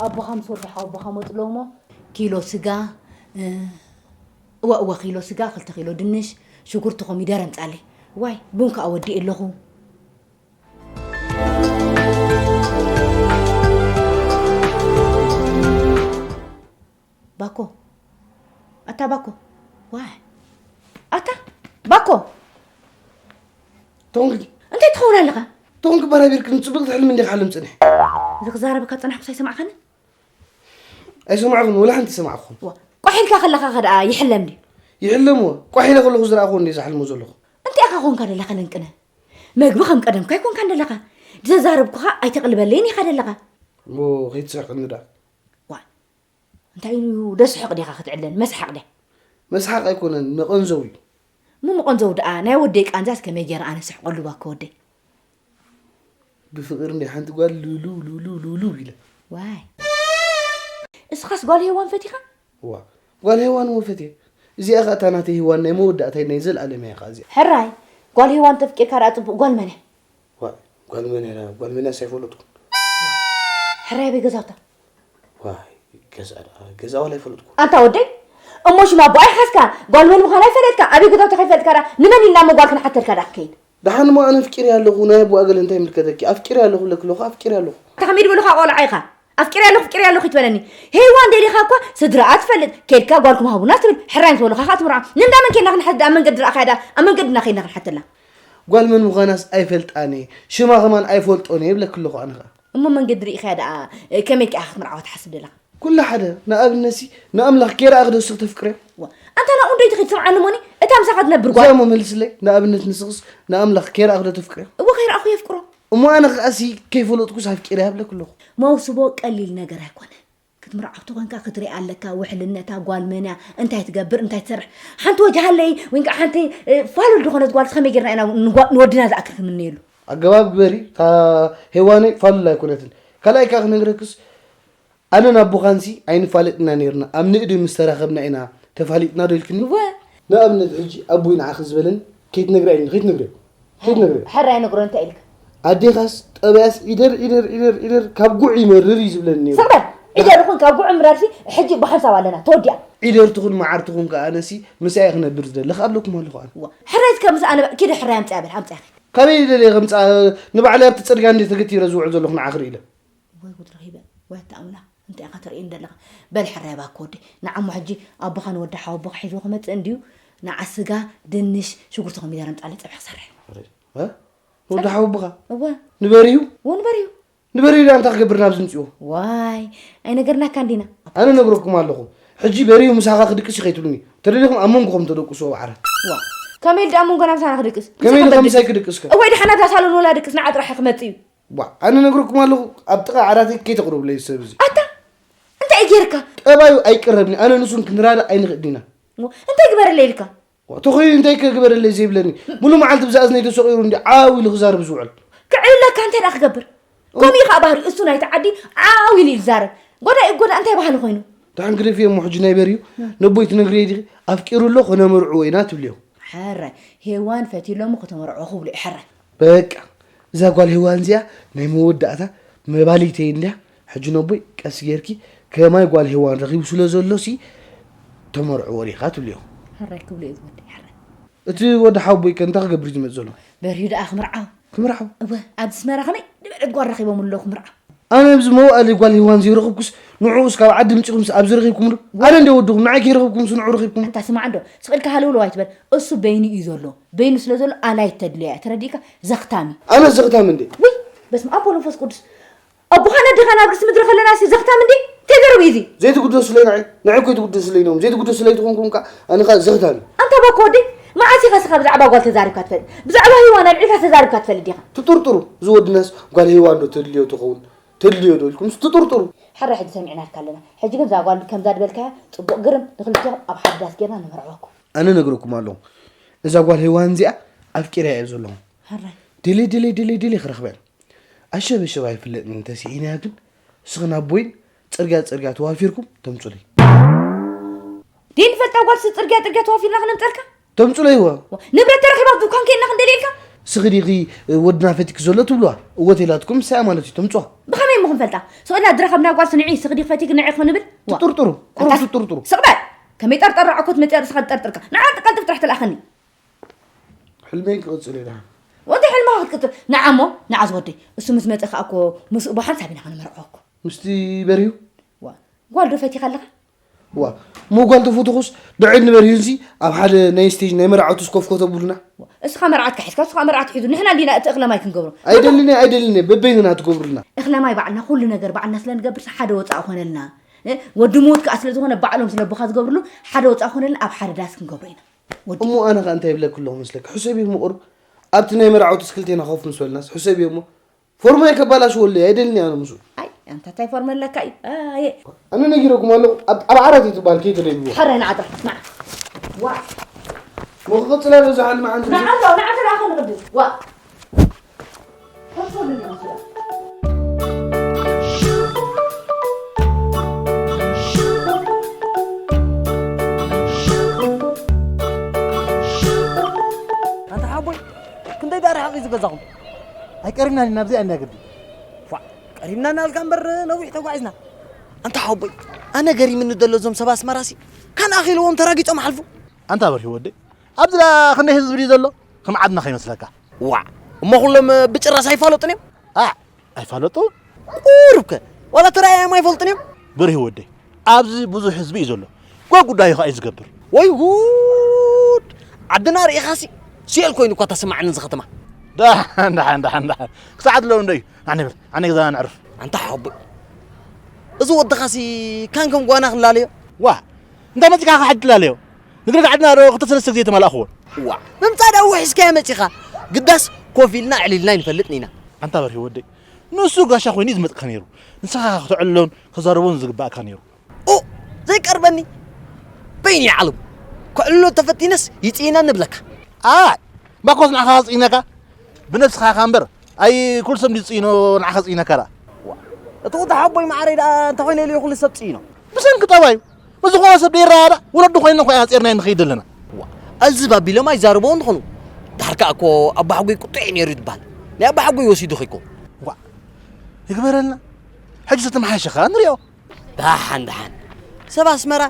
ኣቦኻ ምስ ወዲ ሓወቦኻ መፅሎ እሞ ኪሎ ስጋ፣ እ፣ እዋ፣ እዋ፣ ኪሎ ስጋ፣ ክልተ ኪሎ ድንሽ፣ ሽጉርቲ፣ ኮሚደረ ምጻለይ። ዋይ፣ ቡን ከኣ ወዲእ ኣለኹ። ባኮ፣ ኣታ ባኮ፣ ዋይ፣ ኣታ ባኮ፣ ቶንግ፣ እንታይ ትኸውን ኣለኻ? ቶንግ፣ በራቢርክን ጽቡቕ ሕልሚ እንዲኻ ሓልም ጽንሕ። እዚ ክዛረበካ ጸናሕኩስ ኣይሰማዕካኒ? ኣይሰማዕኩን፣ ወላ ሓንቲ ሰማዕኩን። ዋ፣ ቋሕ ኢልካ ከለኻ ከ ደኣ ይሕለም ድዩ? ይሕለም ወ፣ ቋሕ ኢለ ከለኹ ዝረኣኹ እንዴ ዝሓልሞ ዘለኹ። እንታይ ኢኻ ኮንካ ደለኻ ለንቅነ? መግቢ ከም ቀደምካ ኣይኮንካን ደለኻ። ዝተዛረብኩኻ ኣይተቕልበለይን ኢኻ ደለኻ። ሞ፣ ከይትስሕቅኒ ደኣ። ዋ፣ እንታይ ኢሉ ደስሕቕ ዲኻ ክትዕለን? መስሓቕ ድያ? መስሓቕ ኣይኮነን፣ መቐንዘው እዩ። እሞ መቐንዘው ደኣ ናይ ወደይ ቃንዛስ ከመይ ገይረ ኣነ ስሕቐሉ ባኮ ወደይ? ብፍቕሪ እንደ ሓንቲ ጓል ሉሉ ሉሉ ሉሉ ኢለ። ዋይ። እስኻስ ጓል ሄዋን ፈቲኻ? ዋ፣ ጓል ሄዋን እሞ ፈትየ። እዚኣ ኸኣ እታ ናተይ ሄዋን ናይ መወዳእታይ ናይ ዘልኣለም እያ ኸኣ እዚኣ። ሕራይ፣ ጓል ሄዋን ተፍቂርካ ደኣ ጽቡቕ ጓል መን እያ? ዋ፣ ጓል መን እያ? ጓል መን እያስ ኣይፈለጥኩን። ሕራይ ኣበይ ገዛውታ? ዋይ፣ ገዛ ደኣ፣ ገዛ ዋላ ኣይፈለጥኩን። ኣንታ ወደይ፣ እሞ ሽም ኣቦኣ ይሓዝካ፣ ጓል መን ምዃና ኣይፈለጥካ፣ ኣበይ ገዛውታ ከይፈለጥካ ደኣ ንመን ኢልና እሞ ጓል ክንሓተልካ ደኣ ክንከይድ? ደሓን እሞ ኣነ ኣፍቂረ ኣለኹ፣ ናይ ኣቦኣ ገለ እንታይ ይምልከተኪ? ኣፍቂረ ኣለኹ ብለኪ ኣለኹ፣ ኣፍቂረ ኣለኹ። እንታይ ከመይ ድበሉኻ ቆልዓ ኢኻ? ኣፍቂረ ኣለኹ፣ ኣፍቂረ ኣለኹ ይትበለኒ። ሄዋን ደሊኻ እኳ ስድራኣ ትፈልጥ፣ ኬድካ ጓልኩም ሃቡና ትብል፣ ሕራይ ምስ በሉኻ ኸኣ ትምርዖ። ንእንዳ መን ኬድና ክንሓት ደኣ፣ ኣብ መንገዲ ረኣኻያ ደኣ፣ ኣብ መንገድና ኬድና ክንሓተላ። ጓል መን ምዃናስ ኣይፈልጣን እየ፣ ሽማ ከማን ኣይፈልጦን እየ ይብለኪ ኣለኹ ኣነ ኸኣ። እሞ መንገዲ ርኢኻያ ደኣ፣ ከመይ ከኣ ክትምርዓዋ ትሓስብ ደለኻ? ኩሉ ሓደ፣ ንኣብነትሲ ንኣምላኽ ከይረኣኺ ዶ እስኺ ተፍቅርዮ? ዋ፣ ኣንታ ናብኡ እንዶ ኣይትኺድ፣ ስምዓኒ እሞኒ፣ እታ ምሳኻ ትነብር ጓል። እዚኣ እሞ መልስለይ፣ ንኣብነት ንስኽስ ንኣምላኽ ከይረኣኺ ዶ ተፍቅርዮ? እወ፣ ከይረኣኹ የፍቅሮ። እሞ ኣነ ኸኣሲ ከይፈለጥኩስ ኣፍቂረያ ይብለኪ ኣለኹ። መውስቦ ቀሊል ነገር ኣይኮነን። ክትምርዓው ተኾንካ ክትሪኣ ኣለካ፣ ውሕልነታ፣ ጓል መን እያ፣ እንታይ ትገብር፣ እንታይ ትሰርሕ። ሓንቲ ወጅሃለይ፣ ወይ ከዓ ሓንቲ፣ እ፣ ፋሉል ዝኾነት ጓልስ ከመይ ጌርና ኢና ንጓ-፣ ንወድና ዝኣክል ክንምነየሉ? ኣገባብ ግበሪ፣ እታ ሄዋነይ ፋሉል ኣይኮነትን። ካልኣይ ከዓ ክነግረክስ፣ ኣነን ኣቦኻንሲ ኣይንፋለጥና ነይርና፣ ኣብ ንእዲ ምስ ተራኸብና ኢና ተፋሊጥና ዶ ኢልክኒ? እወ። ንኣብነት ሕጂ ኣቦይ ንዓኺ ዝበለኒ ከይትነግርያ ኢልኒ፣ ከይትነግርዮ፣ ከይትነግርዮ። ሕራይ ነግሮ እንታይ ኢልካ? ኣዴኻስ ጠባያስ ዒደር፣ ዒደር፣ ዒደር፣ ዒደር፣ ካብ ጉዕ ይመርር እዩ ዝብለኒ ነይሩ። ስቕ በል! ዒደር ይኹን ካብ ጉዕ ምራርሲ ሕጂ ብሓንሳብ ኣለና፣ ተወዲኣ። ዒደር ትኹን መዓር ትኹን ከኣ ኣነሲ ምስኣ እየ ክነብር ዝደሊ፣ ክኣብለኩም ኣለኹ ኣነ። እዋ፣ ሕራይ እስከ ምስ ኣነ ኪደ ሕራይ ኣምፅያ በል፣ ኣምፅያ። ካበይ ደልየ ከምፅኣ? ንባዕለይ ኣብቲ ፅርግያ እንደ ተገቲረ ዝውዕል ዘለኹ ንዓኺ ርኢ ኢለ። ወይ ጉድ ረኺበ፣ ወይ ኣታ ኣምላኽ፣ እንታይ ኢኻ ተርእየኒ ዘለኻ? በል ሕራይ እባክህ ወደይ፣ ንዓሞ ሕጂ ኣቦኻን ወዲ ሓወቦኻ ሒዝዎ ክመጽእ እንድዩ፣ ንዓ ስጋ፣ ድንሽ፣ ሽጉርቲ ኮሚደረ ኣምጻለይ ጸብሒ ክሰርሕ። እ? ንወዲ ሓወቦኻ? እወ። ንበርዩ? እወ ንበርዩ። ንበርዩ ደኣ እንታይ ክገብር ናብዚ ምጽእዎ? ዋይ፣ ኣይነገርናካን ዲና? ኣነ ነግረኩም ኣለኹ። ሕጂ በርዩ ምሳኻ ክድቅስ እዩ ከይትብሉኒ። ተደሊኹም ኣብ መንጎኹም ተደቅስዎ ብዓራት። ዋ፣ ከመይ ኢሉ ደኣ ኣብ መንጎና ምሳና ክድቅስ? ከመይ ኢሉ ምሳኻ ከም ምሳይ ክድቅስ? ክድቅስከ? እወ፣ ደሓን ኣብዛ ሳሎን ወላ ድቅስ ንዓ ጥራሕ ክመጽእ እዩ። ዋ፣ ኣነ ነግረኩም ኣለኹ፣ ኣብ ጥቓ ዓራተይ ከይተቕርቡለይ ሰብ እዚ። ኣታ፣ እንታይ እዩ ጌርካ? ጠባዩ ኣይቅረብኒ፣ ኣነ ንሱን ክንራዳእ ኣይንኽእል ዲና። ዋ፣ እንታይ ግበረለይ ኢልካ? ዋ፣ ተኾይኑ እንታይ ከግበረለይ ዘይብለኒ? ሙሉ መዓልቲ ብዛ እዝነይ ተሰቒሩ እንዲ ዓው ኢሉ ክዛረብ ዝውዕል። ክዕልለካ እንታይ ደኣ ክገብር? ከምኡ እዩ ከዓ ባህሪኡ፣ እሱ ናይቲ ዓዲ ዓው ኢሉ እዩ ዝዛረብ። ጎዳኢ ጎዳ እንታይ ባህሊ ኮይኑ? ደሓን ግደፍዮ እሞ ሕጂ ናይ በርዩ፣ ነቦይ ትነግርዮ ዲኺ? ኣፍቂሩ ኣሎ፣ ከነመርዕዎ ኢና ትብልዮ። ሕራይ፣ ሄዋን ፈትዩሎ እሞ ከተመርዕዎ ክብሉ እዩ፣ ሕራይ። በቃ፣ እዛ ጓል ሄዋን እዚኣ ናይ መወዳእታ መባልይተይ እንድያ። ሕጂ ነቦይ ቀስ ጌርኪ ከማይ ጓል ሄዋን ረኺቡ ስለ ዘሎሲ ተመርዕዎ ዲኻ ትብልዮ። ሕራይ ክብሉ እዩ ዝወደይ፣ ሕራይ። እቲ ወዲ ሓወቦይ ከ እንታይ ክገብር እዩ ዝመጽእ ዘሎ? በርዩ ደኣ ክምርዓው። ክምርዓው? እወ፣ ኣብዚ ኣስመራ ከመይ ዝበለት ጓል ረኺቦም ኣለዉ ክምርዓው። ኣነ ኣብዚ መዋእለ ጓል ሄዋን ዘይረኽብኩስ ንዕኡስ ካብ ዓዲ ምጺኹምስ ኣብዚ ረኺብኩምሉ? ኣነ እንደ ወድኹም ንዓይ ከይረኽብኩምስ ንዑ ረኺብኩምሉ? ኣታ ስማዕ እንዶ፣ ስቕ ኢልካ ሃለውለው ኣይትበል። እሱ በይኑ እዩ ዘሎ። በይኑ ስለ ዘሎ ኣላይ ተድልያ እያ። ተረዲእካ? ዘኽታሚ። ኣነ ዘኽታም እንዴ? ውይ፣ በስመ ኣብ ወመንፈስ ቅዱስ። ኣቦኻን ኣዴኻን ኣብ ርእሲ ምድሪ ከለና ሲ ዘኽታም እንዴ? እንታይ ዘረባ እዩ እዚ? ዘይትግደሱለይ ንዓይ። ንዓይ እኮ ኣይትግደሱለይ ኢሎም። ዘይትግደሱለይ ተኾንኩም ከ ኣነ ከ ዘኽታም እየ። ኣንታ ባኮ ወደይ፣ መዓስ ኢኻ ስኻ ብዛዕባ ጓል ተዛሪብካ ትፈልጥ? ብዛዕባ ሄዋን ኣልዒልካ ተዛሪብካ ትፈልጥ ዲኻ? ትጥርጥሩ። እዚ ወድናስ ጓል ሄዋን ዶ ተድልዮ ትኸውን? ተድልዮ ዶ ኢልኩምስ ትጥርጥሩ። ሕራይ ሕጂ ሰሚዕናልካ ኣለና። ሕጂ ግን እዛ ጓል ከምዛ ዝበልካያ ጽቡቕ ግርም ንክልቴኹም ኣብ ሓደ ዳስ ጌርና ነመርዕወኩም። ኣነ ነግረኩም ኣለኹ። እዛ ጓል ሄዋን እዚኣ ኣፍቂረያ እየ ዘለኹ። ሕራይ። ደልየ፣ ደልየ፣ ደልየ፣ ደልየ ክረኽበያ። ኣሸበሸብ ኣይፍለጥን እንተስኢንያ ግን፣ ንስኽን ኣቦይን ጽርግያ ጽርግያ ተዋፊርኩም ተምጹለይ። ደይ ንፈልጣ ጓልሲ ጽርግያ ጽርግያ ተዋፊርና ክነምጸልካ? ተምጹለይዋ። ንብረት ተረኺባ ኣብ ድኳን ከይድና ክንደልየልካ? ስኺ ዲኺ ወድና ፈቲኪ ዘሎ ትብልዋ? እወ ተይላትኩም ንሳ እያ ማለት እዩ ተምጽዋ። ብኸመይ እሞ ክንፈልጣ? ስቕ ኢልና ዝረኸብና ጓል ስንዒ ስኺ ዲኺ ፈቲኪ ንዒ ክንብል? ዋ። ትጥርጥሩ፣ ቁሩብ ኣታ ትጥርጥሩ። ስቕ በል! ከመይ ጠርጠር ራዕኮት መጺኣ ርእስኻ ትጠርጥርካ? ንዓ ቀልጥፍ ጥራሕ ተላእኸኒ። ሕልመይ ክቕጽል እየ ደሓን። ወዲ ሕልምኻ ክትቅጽል? ንዓ እሞ፣ ንዓ ዝወደይ። እሱ ምስ መጸ ከኣ እኮ ምስኡ ብሓንሳብ ኢና ክንመርዖ እኮ። ምስቲ በርሂ? ዋ፣ ጓል ዶ ፈቲኻ ኣለኻ? ዋ፣ እሞ ጓል ተፈትኹስ ድዕል ንበርሂንሲ ኣብ ሓደ ናይ ስቴጅ ናይ መርዓውቲ ስኮፍኮ ተብሉና። ዋ፣ እስኻ መርዓትካ ሒዝካ፣ እስኻ መርዓት ሒዙ፣ ንሕና እንዲና እቲ እኽለ ማይ ክንገብሮ። ኣይደልን እየ፣ ኣይደልን እየ፣ በበይንና ትገብሩልና። እኽለ ማይ ባዕልና ኩሉ ነገር ባዕልና ስለ ንገብርሲ ሓደ ወጻኢ ኮነልና። እ፣ ወዲ ምዉት ከኣ ስለ ዝኾነ ባዕሎም ስለ ኣቦኻ ዝገብርሉ ሓደ ወጻኢ ኮነልና ኣብ ሓደ ዳስ ክንገብሮ ኢና። ወዲ እሞ ኣነ ከኣ እንታይ ይብለኪ ኣለኹ መስለኪ? ሕሰብዮ እሞ ቁሩብ ኣብቲ ናይ መርዓውቲስ ክልቴና ኮፍ ምስ በልናስ ሕሰብዮ እሞ ፎርማይ ከባላሽወለይ ኣይደልን እየ ኣነ ምስኡ። ኣይ ኣንታ እንታይ ፎርማ ኣለካ እዩ? ኣየ ኣነ ነጊረኩም ኣለኹ ኣብ ኣብ ዓራት እዩ ትበሃል ከይተደይብዎ። ሕራይ ንዓ ጥራሕ ንዓ። ዋ እሞ ክቕጽል ኣሎ ዝሓልመ ዓንዲ ንዓ ኣሎ ንዓ ተላእኸ ንቕድም ዋ። ኣንታ ሓቦይ ክንደይ ደኣ ርሓቕ እዩ ዝገዛኹም? ኣይቀሪብናን ኢና፣ ኣብዚኣ እንዳ ግዲ። ኳዕ፣ ቀሪብና እናልካ እምበር ነዊሕ ተጓዒዝና። ኣንታ ሓቦይ፣ ኣነ ገሪምኒ ዘሎ እዞም ሰብ ኣስመራሲ ካን ኣኺልዎም ተራጊጾም ሓልፉ። ኣንታ በርሂ ወደይ፣ ኣብዚ ደኣ ክንደይ ህዝቢ ድዩ ዘሎ? ከም ዓድና ከይመስለካ። ዋዕ፣ እሞ ኩሎም ብጭራስ ኣይፋለጡን እዮም? ኣዕ፣ ኣይፋለጡን? ቁሩብከ ዋላ ተራእዮም ኣይፈልጡን እዮም? በርሂ ወደይ፣ ኣብዚ ብዙሕ ህዝቢ እዩ ዘሎ። ጓ ጉዳዩ ኸኣ እዩ ዝገብር። ወይ ጉድ! ዓድና ርኢኻሲ ሲኦል ኮይኑ እኳ ተስምዓኒ እዚ ኸተማ። ደሓን፣ ደሓን፣ ደሓን፣ ደሓን። ክሳዕ ኣለዉ እንዶ እዩ። ኣነ በል፣ ኣነ ገዛ ነዕርፍ። ኣንታ ሓቦይ፣ እዚ ወድኻሲ ካን ከም ጓና ክንላለዮ? ዋ፣ እንታይ መጺእካ ኸዓ ትላለዮ? ንግደት ዓድና ዶ ክልተ ሰለስተ ግዜ ተመላእኽዎ? ዋ፣ ምምጻእ ደኣ ውሒስካዮ መጺኻ። ግዳስ ኮፍ ኢልና ኣዕሊልና ኣይንፈልጥን ኢና። ኣንታ በርሂ ወደይ፣ ንሱ ጋሻ ኮይኑ እዩ ዝመጽእካ ነይሩ። ንስኻ ከተዕልሎን ክዛረቦን ዝግባእካ ነይሩ። ኦ፣ ዘይቀርበኒ በይኑ ይዓልም። ከዕልሎ ተፈቲነስ ይጽኢና ንብለካ። ኣይ፣ ባኮስ ንዓኻ ክጽኢነካ? ብነብስኻ ኢኻ እምበር፣ ኣይ፣ ኩሉ ሰብ ድዩ ዝጽኢኖ ንዓኻ ክጽኢነካ ደኣ? ዋ፣ እቲ ወዲ ሓቦይ ማዕረይ ደኣ እንተኾይነ ኢሉ እዩ ኩሉ ሰብ ጽኢኖ። ብሰንኪ ጠባዩ፣ ምስ ዝኾነ ሰብ ደይረዳዳእ፣ ወለዱ ኮይንና እኮ ኢና ጼርና ንኸይድ ዘለና። ዋ፣ ኣልዝብ ኣቢሎም ኣይዛረብዎ እንኾኑ። ዳርካ እኮ ኣባሓጎይ ቁጡዕ እዩ ነይሩ ይትበሃል። ናይ ኣባሓጎይ ወሲዱ ኸይኮ። ዋ፣ ይግበረልና። ሕጂ ዝተመሓየሸ ኸኣ ንሪኦ። ደሓን፣ ደሓን። ሰብ ኣስመራ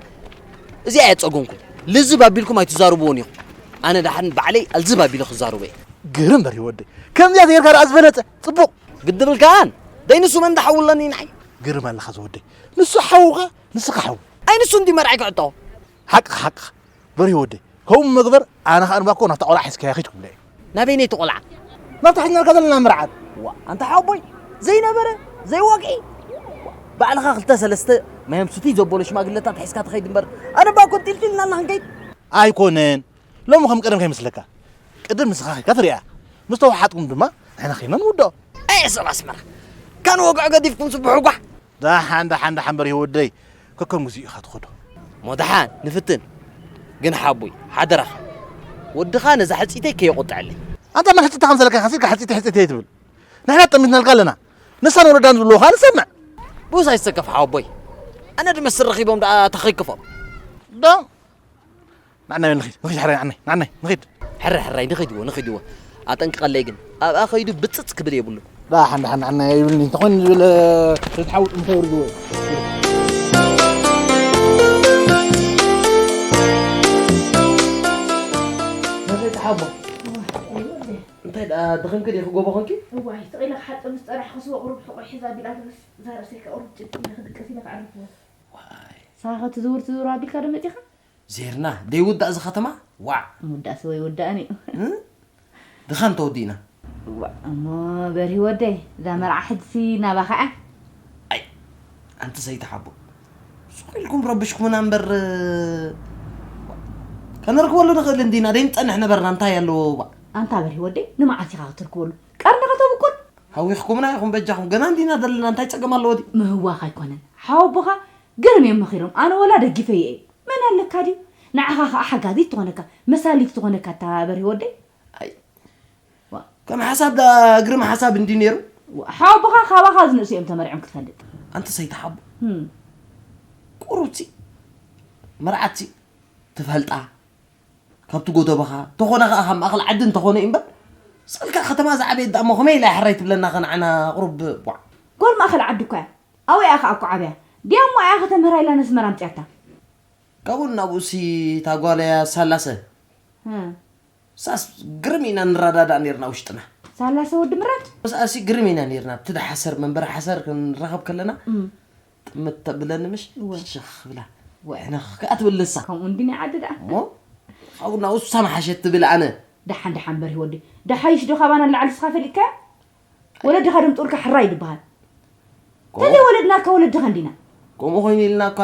እዚኣ እያ ጸገምኩም። ልዝብ ኣቢልኩም ኣይትዛረብዎን ኢኹም። ኣነ ደሓን ባዕለይ ኣልዝብ ኣቢለ ክዛረቦ እየ። ግርም በርሂ ወደይ። ከምዚኣ ተጌርካ ደኣ ዝበለጸ ጽቡቕ። ግዲ ብልካን። ደይ ንሱ መን ደሓውለኒ ንዓይ። ግርም ኣለኻ ዝወደይ። ንሱ ሓውኻ፣ ንስኻ ሓው። ኣይ ንሱ እንዲ መርዓይ ክዕጦ። ሓቅኻ፣ ሓቅኻ። በርሂ ወደይ። ከምኡ ምግበር፣ ኣነ ኸኣ ንባኮ ናብታ ቆልዓ ሒዝካያ ኺድ ክብለ እየ። ናበይነይ እቲ ቆልዓ? ናብታ ሒዝናልካ ዘለና መርዓት። ዋ፣ ኣንታ ሓቦይ፣ ዘይነበረ፣ ዘይወግዒ። ባዕልኻ ክልተ ሰለስተ ማዮም ስቲ ዘበሎ ሽማግለታት ሒዝካ ትኸይድ እምበር፣ ኣነ ባኮ ጢልጢልና ክንከይድ። ኣይኮነን። ሎሚ ከም ቀደም ከይመስለካ። ቅድም ንስኻ ኸይድካ ትሪኣ። ምስ ተወሓጥኩም ድማ ንሕና ኸይድና ንውድኦ። ኣየ ሰብ ኣስመራ። ካን ወግዖ ገዲፍኩም ስብሑ ጓሕ። ደሓን፣ ደሓን፣ ደሓን በርሂ ወደይ። ከከም ግዚኡ ኢኻ ትኸዶ። እሞ ደሓን ንፍትን። ግን ሓቡይ፣ ሓደራኻ። ወድኻ ነዛ ሕጽይተይ ከየቑጥዐለይ። ኣንታ መን ሕጽይታ ከም ዘለካ ኢኻ ሲልካ ሕጽይተይ፣ ሕጽይተይ ትብል? ንሕና ጠሚትናልካ ኣለና። ንሳን ወለዳን ዝብልዎ ኸኣ ንሰምዕ። ብኡስ ኣይትሰከፍ ሓወቦይ። ኣነ ድመስል ረኺቦም ደኣ ተኸይክፎም። ዶ? ንዓናይ ንኺድ፣ ንኺድ ሕራይ ንዓናይ፣ ንዓናይ ንኺድ። ሕራይ ሕራይ ንኺድዎ፣ ንኺድዎ። ኣጠንቅቐለይ ግን ኣብኣ ኸይዱ ብጽጽ ክብል የብሉ። ደሓን፣ ደሓን፣ ደሓን፣ ኣይብልኒ። እንተኾይኑ ዝብል፣ ርትሓዊ ጥምቶ የውርድዎ እዩ። ነዘይ ተሓቦ። እንታይ ደኣ፣ ደኸምኪ ዲኺ፣ ጎቦ ኾንኪ? እዋይ፣ ስቕ ኢለ ክሓጽብ ምስ ጸናሕኩ፣ ስወ ቁሩብ ሕቆ ሒዛ ቢላ ትብስ፣ እዛ ርእሰይ ከኣ ቁሩብ ጭንቅ ኢለ ክድቅስ ኢለ ክዕርፍ እየ። ዋይ። ሳኸ ትዝውር ትዝውር ኣቢልካ ዶ መጺኻ? ዜርና፣ ደይውዳእ እዚ ኸተማ? ዋዕ! ምውዳእሲ ወይ ውዳእን እዩ። እ? ድኻ እንተወዲእና? ዋዕ፣ እሞ በርሂ ወደይ፣ እዛ መርዓ ሕጅሲ ናባኻ እያ? ኣይ፣ ኣንቲ ሰይቲ ሓቦ፣ ስቕ ኢልኩም ረብሽኩምና እምበር፣ ከነርክበሉ ንኽእል እንዲና፣ ደይንጸንሕ ነበርና፣ እንታይ ኣለዎ? ዋዕ! ኣንታ በርሂ ወደይ፣ ንመዓስ ኢኻ ክትርክበሉ? ቀርንኻ ተብቁል? ሃዊኽኩምና ኢኹም በጃኹም፣ ገና እንዲና ዘለና፣ እንታይ ጸገም ኣለዎ ድዩ? ምህዋኽ ኣይኮነን፣ ሓወቦኻ ግርም እዮም መኺሮም፣ ኣነ ወላ ደጊፈዮ እየ። መን ኣለካ ድዩ? ንዓኻ ኸኣ ሓጋዚት ትኾነካ፣ መሳሊት ትኾነካ እታ በርሂ ወደይ። ኣይ። ዋ። ከም ሓሳብ ደኣ ግርም ሓሳብ እንድዩ ነይሩ። ዋ፣ ሓወቦኻ ካባኻ ዝንእሱ እዮም ተመርዕዮም ክትፈልጥ። ኣንቲ ሰይቲ ሓቦ። ህም። ቁሩብሲ መርዓትሲ ትፈልጣ። ካብቲ ጎደቦኻ፣ ተኾነ ኸኣ ካብ ማእኸል ዓዲ እንተኾነ እዩ እምበር፣ ስቕልካ ከተማ ዝዓበየት ደኣ እሞ ከመይ ኢላ ሕራይ ትብለና ከ ንዓና ቁሩብ ዋዕ። ጓል ማእኸል ዓዲ እኮ እያ። ኣብኡ እያ ከኣ እኮ ዓብያ። ድያ እሞ እያ ከተምህራ ኢላ ነስመራ ኣምፅያታ። ካብኡ ናብኡ ሲ እታ ጓል እያ ሳላሰ። እ። ሳስ ግርም ኢና ንረዳዳእ ነርና ውሽጥና። ሳላሰ ወዲ ምራድ? ምስኣሲ ግርም ኢና ነርና። ኣብቲ ደሓሰር መንበሪ ሓሰር ክንራኸብ ከለና እም። ጥምት ተብለኒ ምሽ እወ። ሽኽ ብላ። ወ። ሕነኽ ከኣ ትብል ንሳ። ከምኡ እንድኒ ዓዲ ደኣ። እሞ ካብኡ ናብኡ ሳማ ሓሸት ትብል ኣነ። ደሓን ደሓን በርሂ ወዲ። ደሓይሽ ዶ ካባና ንላዕሊ ንስኻ ፈሊጥካያ? ወለድኻ ድምጡልካ ሕራይ ድበሃል። ከምኡ? ተዘይ ወለድናካ ወለድኻ እንዲና። ከምኡ ኮይኑ ኢልና እኳ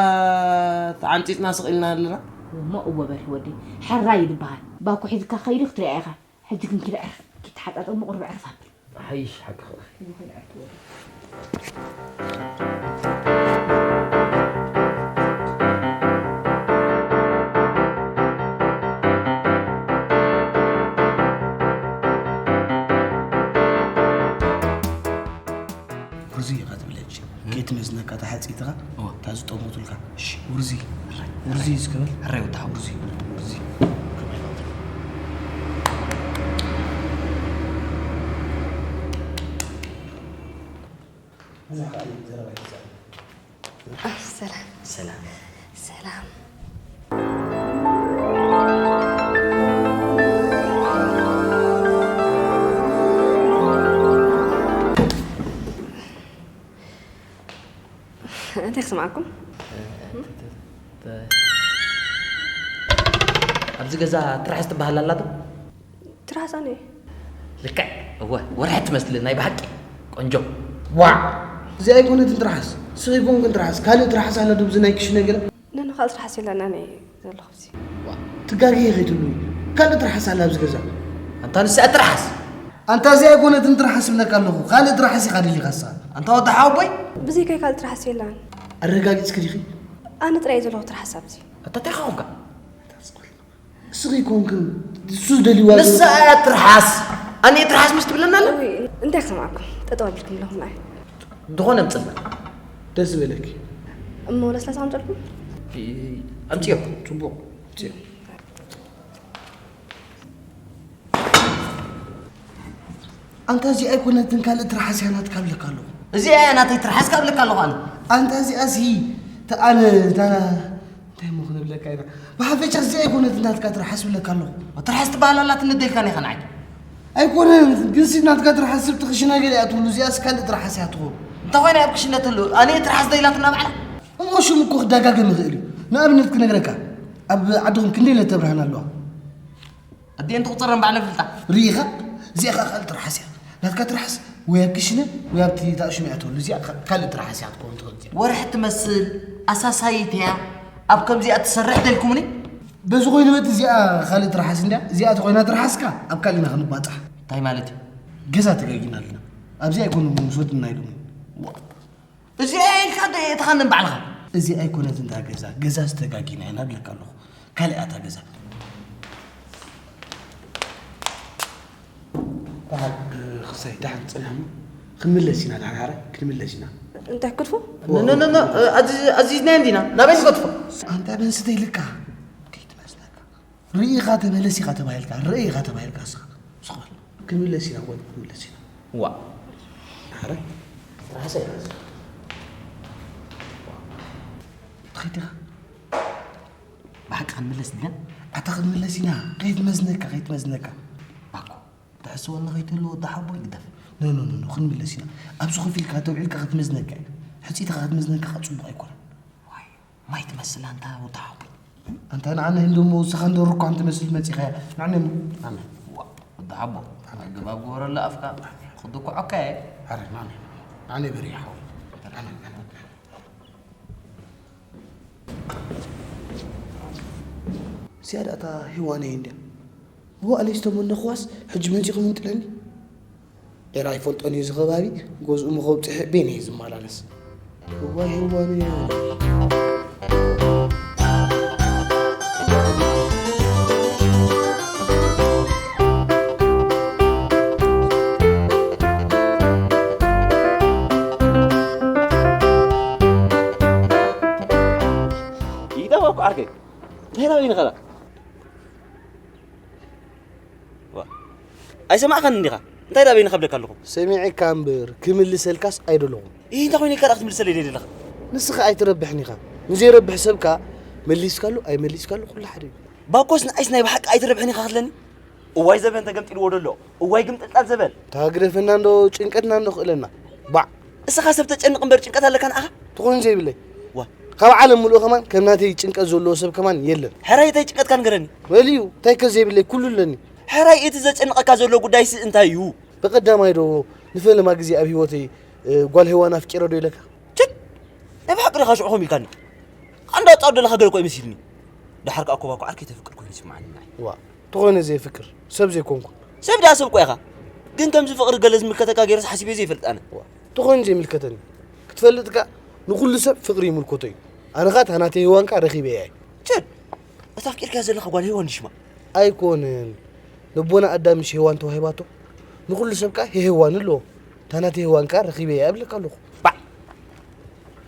ተዓንጺጽና ስቕ ኢልና ኣለና። እሞ እወ በርሂ ወዲ። ሕራይ ድበሃል። ባኮ ሒዝካ ከይዱ ክትሪኣ ኢኻ። ሕጂ ግን ኪድ ዕርፍ። ኪድ ተሓጻጸብ እሞ ቁሩብ ዕርፍ ኣብል። ሓይሽ ሓቅኻ። ውርዚ ኢኻ ትብል ሕጂ። እ? ከይትመዝነካ ተሓጺትኻ፣ እወ። እታ ዝጠመቱልካ። እሺ። ውርዚ። ሕራይ። ውርዚ ሕራይ። እስከበል። ሕራይ ወዲ ሓው። ውርዚ። ውርዚ። ብዙሕ ከኣ እዩ ዘረባ ይዛረብ። ኣይ፣ ሰላም። ሰላም። ሰላም። እንታይ ክስምዓኩም? ተ-፣ ተ-፣ ኣብዚ ገዛ ትራሕስ ትበሃል ኣላ ዶ? ትራሕስ ኣነ። ልክዕ፣ እወ፣ ወርሒ ትመስል ናይ ብሓቂ። ቆንጆ። ዋዕ! እዚኣ ኣይኮነትን ትርሓስ። ስቕ ኢልኩም ግን ትርሓስ። ካልእ ትርሓስ ኣላ ዶ ብዚ ናይ ክሽነ ገለ? ነን ካልእ ትርሓስ የላን፣ ኣነ ዘለኹ ኣብዚ። ዋዕ! ትጋገየ ከይትብሉኒ። ካልእ ትርሓስ ኣላ ኣብዚ ገዛ። ኣንታ ንስኣ ትርሓስ። ኣንታ እዚኣ ኣይኮነትን ትርሓስ እብለካ ኣለኹ። ካልእ ትርሓስ ኢኻ ደሊኻ ንስኻ። ኣንታ ወዲ ሓወቦይ። ብዘይካይ ካልእ ትርሓስ የላን። ኣረጋጊጽኪ ዲኺ? ኣነ ጥራይ እየ ዘለኹ ትርሓስ ኣብዚ። ኣታ እንታይ ኾንካ? እስኺ ኮንክን እሱ ዝደልይዋ ንሳ እያ ትርሓስ። ኣነ እየ ትርሓስ ምስ ትብለና ኣላ? እውይ፣ እንታይ ክሰምዓኩም? ጠጠው ኣቢልኩም ኣለኹም ንዓይ። ዝኾነ ኣምፅእልና። ደስ ዝበለኪ። እሞ ለስላሳ ኣምፀልኩም? እ-፣ ኣምፅዮ። ፅቡቕ። ኣምፅዮ። ኣንታ እዚኣ ኣይኮነትን ካልእ ትርሓስ እያ ናትካ እብለካ ኣለኹ። እዚኣ እያ ናተይ ትርሓስ ካብ እብለካ ኣለኹ ኣነ። ኣንታ እዚኣሲ ተኣነ፣ እታ እንታይ እሞ ክንብለካ ኢና? ብሓፈሻ እዚኣ ኣይኮነትን ናትካ ትርሓስ እብለካ ኣለኹ። ትርሓስ ትበሃል ኣላትኒ ደልካኒ ኢኻ ንዓይ። ኣይኮነን፣ ግንሲ ናትካ ትርሓስ ስብ ትኽሽነ ገለ እያ ትብሉ፣ እዚኣስ ካልእ ትርሓስ እያ ትኸውን። እንታይ ኮይና ኣብ ክሽነ ትህሉ? ኣነ ትርሓስ ዶ ኢላትና ባዕላ? እሞ ሽም እኮ ክደጋገም ይኽእል እዩ። ንኣብነት ክነግረካ፣ ኣብ ዓድኹም ክንደይ ለተብርሃን ኣለዋ? ኣዲኤን ትቑፀረን ባዕለን ፍልጣ። ርኢኻ? እዚኣ ኸዓ ካልእ ትርሓስ እያ። ናትካ ትርሓስ ወይ ኣብ ክሽነ ወይ ኣብቲ እታ ሽም እያ ትብሉ። እዚኣ ኸ-፣ ካልእ ትርሓስ እያ ክትከውን ትኽእል እዚኣ። ወርሒ ትመስል ኣሳሳይት እያ። ኣብ ከምዚኣ ትሰርሕ ደልኩምኒ? በዚ ኮይኑ በቲ እዚኣ ካልእ ትርሓስ እንድያ። እዚኣ ተኾይና ትርሓስካ ኣብ ካልእ ኢና ክንባጻሕ። እንታይ ማለት እዩ? ገዛ ተጋጊና ኣለና። ኣብዚ ኣይኮኑን ምስ ወድና ኢሉኒ። እዚኣ ኢልካ ዶ እየ ተኻንን ባዕልኻ? እዚ ኣይኮነትን እታ ገዛ፣ ገዛ ዝተጋጊና ኢና እብለካ ኣለኹ። ካልእ እያ እታ ገዛ። በዓል፣ እ፣ ክሳይ፣ ደሓን ጽንሕ እሞ ክንምለስ ኢና፣ ደሓን ሓራይ ክንምለስ ኢና። እንታይ ክትፎ? ኖ፣ ኖ፣ ኖ፣ ኖ፣ እ፣ ኣዚ-፣ ኣዚዝናዮ እንዲና፣ ናበይ ንገድፎ? ኣንታ በንስተ ኢልካ። ከይትመስለካ። ርኢኻ ተመለስ ኢኻ ተባሂልካ፣ ርእ ኢኻ ተባሂልካ እስኻ። ስቕ በል። ክንምለስ ኢና፣ ጓል፣ ክንምለስ ኢና። ዋ። ሓራይ። ራሰይ። ትኸይድ ኢኻ? ብሓቂ ክንምለስ ዲና? ኣታ ክንምለስ ኢና። ከይትመዝነካ፣ ከይትመዝነካ። ኣኮ፣ ትሕስወኒ ከይትህሉ ወዲ ሓቦይ ግደፍ። ኖ፣ ኖ፣ ኖ፣ ኖ፣ ክንምለስ ኢና። ኣብዚ ኮፍ ኢልካ ተውዒልካ ክትመዝነካ እዩ። ሕጺትካ ክትመዝነካ ከኣ ጽቡቕ ኣይኮነን። ዋይ፣ ማይ ትመስል ኣንታ ወዲ ሓቦይ። ኣንታ ንዓና እንዶ እሞ ንስኻ እንዶ ርኳም ትመስል መጺኻ። ንዓና እሞ፣ ንዓና። ዋ፣ ወዲ ሓቦ፣ ኣገባብ ግበረሉ ኣፍካ። ክድኩዐካ እየ። ኣረ፣ ንዓና። ንዓና በሪ ሓቦይ። ንዓና፣ ንዓና። እዚኣ ደኣ እታ ሄዋነይ እንድያ። ብባዕለይ ዝተመነኽዋስ ሕጂ መጺኹም እንጥለኒ? ኤራ ኣይፈልጦን እዩ እዚ ከባቢ፣ ገዝኡ ምኸብጽሕ ቤነ እዩ ዝመላለስ። እዋይ ሄዋነይ። ይጠፋ እኮ ዓርከይ። እንታይ ናበይ ንኸዳ? ዋ። ኣይሰማዕካን እንዲኻ? እንታይ ደኣ በይንኻ እብለካ ኣለኹ? ሰሚዐካ እምበር ክምልሰልካስ ኣይደለኹን። ይህ እንታይ ኮይኑ ኢልካ ደኣ ክትምልሰለይ ደለኻ? ንስኻ ኣይትረብሕን ኢኻ። ንዘይረብሕ ሰብ ከኣ መሊስካሉ ኣይመሊስካሉ ኩሉ ሓደ እዩ። ባኮስ ንዓይስ ናይ ብሓቂ ኣይትረብሕን ኢኻ ክትለኒ? እዋይ ዘበን ተገምጢልዎ ደሎ። እዋይ ግምጥልጣል ዘበን። ታግደፈና እንዶ ጭንቀትና እንዶ ክእለና። ባዕ እስኻ ሰብ ተጨንቕ እምበር ጭንቀት ኣለካ ንዓኻ? ትኾን ዘይብለይ። ዋ ካብ ዓለም ምሉእ ከማን ከም ናተይ ጭንቀት ዘለዎ ሰብ ከማን የለን። ሕራይ እታይ ጭንቀትካ ንገረኒ። በልዩ እንታይ ከ ዘይብለይ ኩሉ ኣለኒ። ሕራይ እቲ ዘጨንቐካ ዘሎ ጉዳይሲ እንታይ እዩ? ብቐዳማይ ዶ ንፈለማ ግዜ ኣብ ህይወተይ እ፣ ጓል ሄዋን ኣፍቂረ ዶ ኢለካ? ችድ! ናይ ብሓቂ ዲኻ ሽዑ ከምኡ ኢልካኒ? ኣንዳ ጻው ደለኻ ገለ እኮ እዩ መሲልኒ። ደሓር ከኣ ኮባ እኮ ዓርከይ ተፍቅር ኮይኑ ይስምዓኒ ንዓይ። ዋ፣ ተኾይነ ዘየፍቅር ሰብ ዘይኮንኩ። ሰብ ደኣ ሰብ እኮ ኢኻ። ግን ከምዚ ፍቕሪ ገለ ዝምልከተካ ገይረስ ሓሲበ ዘይፈልጥ ኣነ። ዋ፣ ተኾይኑ ዘይምልከተኒ። ክትፈልጥ ከኣ ንኹሉ ሰብ ፍቕሪ ይምልከቶ እዩ። ኣነ ኸኣ እታ ናተይ ሄዋን ከኣ ረኺበያ እየ። ችድ! እታ ኣፍቂርካያ ዘለኻ ጓል ሄዋን ድሽማ? ኣይኮነን። ነቦና ኣዳም ምሽ ሄዋን ተዋሂባቶ? ንኹሉ ሰብ ከኣ ሄዋን ኣለዎ። እታ ናተይ ሄዋን ከኣ ረኺበያ እብለካ ኣለኹ። ባዕ!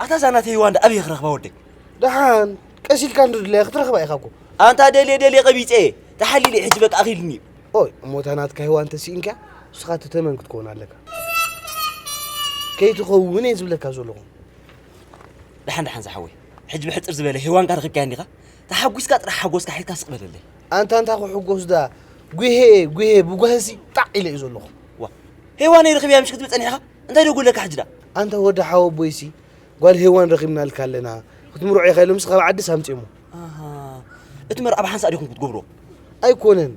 ኣታ እዛ ናተይ ሄዋን ደኣ ኣበይ ክረኽባ ወደይ? ደሓን ቀስ ኢልካ እንዶ ድላያ ክትረኽባ ኢኻ እኮ። ኣንታ ደልየ ደልየ ቀቢጸ እየ። ተሓሊለ ሕጂ በቃ ኣኺልኒ እዩ። ኦይ እሞ እታ ናትካ ሄዋን ተሲኢንካ ንስኻ እቲ ተመን ክትከውን ኣለካ። ከይትኸውን እየ ዝብለካ ዘለኹ። ደሓን ደሓን ዝሓወይ፣ ሕጂ ብሕጽር ዝበለ ሄዋንካ ረኺብካያ እንዲኻ? ተሓጒስካ ጥራሕ ሓጎስካ ሒዝካ ስቕ በለለይ። ኣንታ ኣንታ ክሕጎስ ደኣ ጉሄ ጉሄ ብጓህሲ ጣዕ ኢለ እዩ ዘለኹ። ዋ ሄዋነይ ረኺበያ ምሽ ክትብል ጸኒሕኻ? እንታይ ዶ ጎለካ ሕጂ ደኣ? ኣንታ ወዲ ሓወቦይሲ ጓል ሄዋን ረኺብናልካ ኣለና ክትምርዖ ኢኻ ኢሎምስ ካብ ዓድስ ኣምጺኦሞ። ኣሃ እቲ መርዓ ብሓንሳእ ዲኹም ክትገብርዎ? ኣይኮነን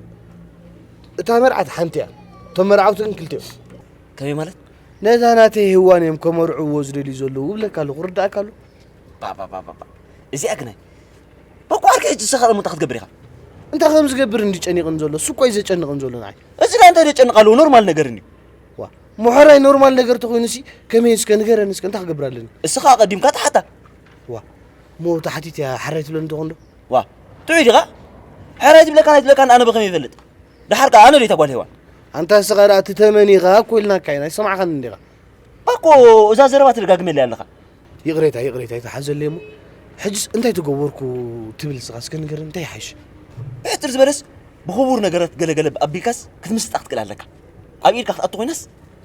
እታ መርዓት ሓንቲ እያ እቶም መርዓውቲ ግን ክልተ እዮም። ከመይ ማለት? ነዛ ናተይ ሄዋን እዮም ከመርዕዎ ዝደልዩ ዘለዉ እብለካ ኣለኹ። ርዳእካ ኣሎ? ባባባባባ እዚኣ ግናይ በቋርኪ ሕጂ ዝሰኸረ ሙታ ክትገብር ኢኻ። እንታይ ከም ዝገብር እንዲ ጨኒቕን ዘሎ እሱ እኮ እዩ ዘጨንቕን ዘሎ ንዓይ። እዚ ዳ እንታይ ደጨንቕ ኣለዎ ኖርማል ነገር እንድዩ። ዋ ሞሖራይ ኖርማል ነገር ተኾይኑሲ ከመይ እስከ ንገረኒ እስከ እንታይ ክገብር ኣለኒ? እስኻ ኣቐዲምካ ተሓታ። ዋ ሞ ተሓቲት እያ ሓራይ ትብለኒ ተኾን ዶ? ዋ ጥዑይ ዲኻ? ሓራይ ትብለካን ኣይትብለካን ኣነ ብኸመይ ይፈልጥ? ደሓር ከኣ ኣነ ዶ እታ ጓል ሄዋን? ኣንታ እስኻ ደኣ ትተመን ኢኻ እኮ ኢልናካ ኢና ኣይሰማዕኻን እንዲኻ። ባኮ እዛ ዘረባ ትደጋግመለይ ኣለኻ። ይቕሬታ ይቕሬታ ኣይትሓዘለይ እሞ ሕጅስ እንታይ ተገበርኩ ትብል ንስኻ እስከ ንገረኒ እንታይ ይሓይሽ? ብሕጽር ዝበለስ ብኽቡር ነገራት ገለ ገለ ኣቢልካስ ክትምስጣ ክትክእል ኣለካ። ኣብ ኢድካ ክትኣቱ ኮይናስ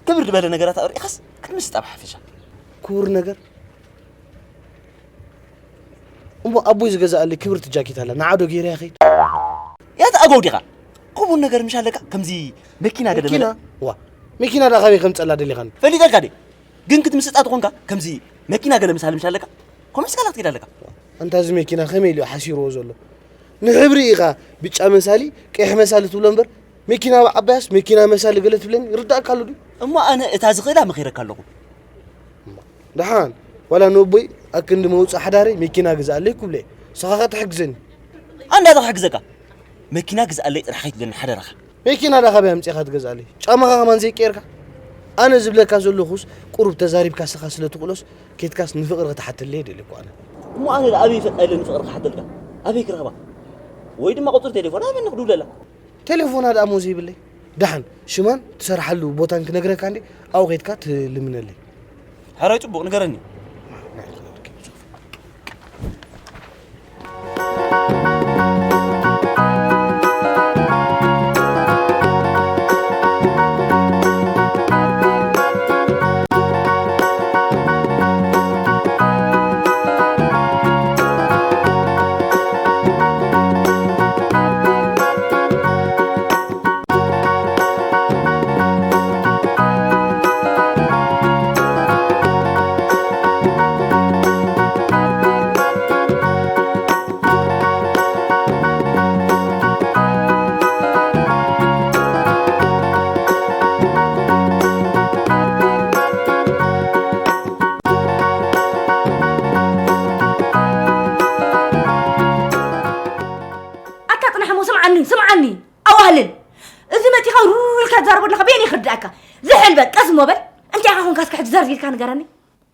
ክብር ዝበለ ነገራት ኣቕሪእኻስ ክትምስጣ ብሓፈሻ። ክቡር ነገር እሞ ኣቦይ ዝገዝኣለይ ክብርቲ ጃኬት ኣላ ንዓ ዶ ገይረያ ይኸይድ? ያታ ኣገው ዲኻ? ክቡር ነገር ምሽ ኣለካ ከምዚ መኪና ገለ መኪና? በለ። ዋ መኪና ደኣ ካበይ ከምጸላ ደሊኻኒ? ፈሊጠልካ ድየ? ግን ክትምስጣ ተኾንካ ከምዚ መኪና ገለ ምሳሊ ምሽ ኣለካ? ኮመስ ካላ ክትከይድ ኣለካ። ኣንታ እዚ መኪና ከመይ ኢሉ እዩ ሓሲርዎ ዘሎ? ንሕብሪ ኢኻ ብጫ መሳሊ ቀይሕ መሳሊ ትብሎ እምበር መኪና ብዓባያስ መኪና መሳሊ ገለ ትብለኒ ይርዳእካ ኣሎ ድዩ? እሞ ኣነ እታ ዝኽእላ መኺረካ ኣለኹ። ደሓን ዋላ ንቦይ ኣክንዲ መውፅእ ሓዳረይ መኪና ግዝኣለይ ክብሎ እየ። ንስኻ ኸ ትሕግዘኒ። ኣንዳ ዶ ክሕግዘካ? መኪና ግዝኣለይ ጥራሕ ከይትብለኒ ሓደራኻ። መኪና ዳ ካበይ ኣምፂእኻ ትገዝኣለይ? ጫማኻ ከማን ዘይቀየርካ? ኣነ ዝብለካ ዘለኹስ ቁሩብ ተዛሪብካ ንስኻ ስለ ትኽእሎስ ኬድካስ ንፍቕሪ ክትሓተለይ ደልየ እኮ ኣነ። እሞ ኣነ ደኣ ኣበይ ይፈልጣ ኢለ ንፍቕሪ ክሓተልካ? ኣበይ ክረኽባ? ወይ ድማ ቁፅሪ ቴሌፎና ኣበኒ ክድውለላ? ቴሌፎና ደኣ እሞ ዘይብለይ። ደሓን ሽማን ትሰርሓሉ ቦታን ክነግረካ እንዴ ኣብኡ ከይድካ ትልምነለይ። ሕራይ ጽቡቕ ንገረኒ። ኣታ ጽናሕ እሞ ስምዓኒ ስምዓኒ ኣዋህልል እዚ መጺኻ ሩር ኢልካ ትዛረቦ ኣለኻ በየን ክርድኣካ ዝሕል በል ቀስ እሞ በል እንታይ ኢኻ ኮንካ እስከ ሕጂ ዘርዚርካ ንገረኒ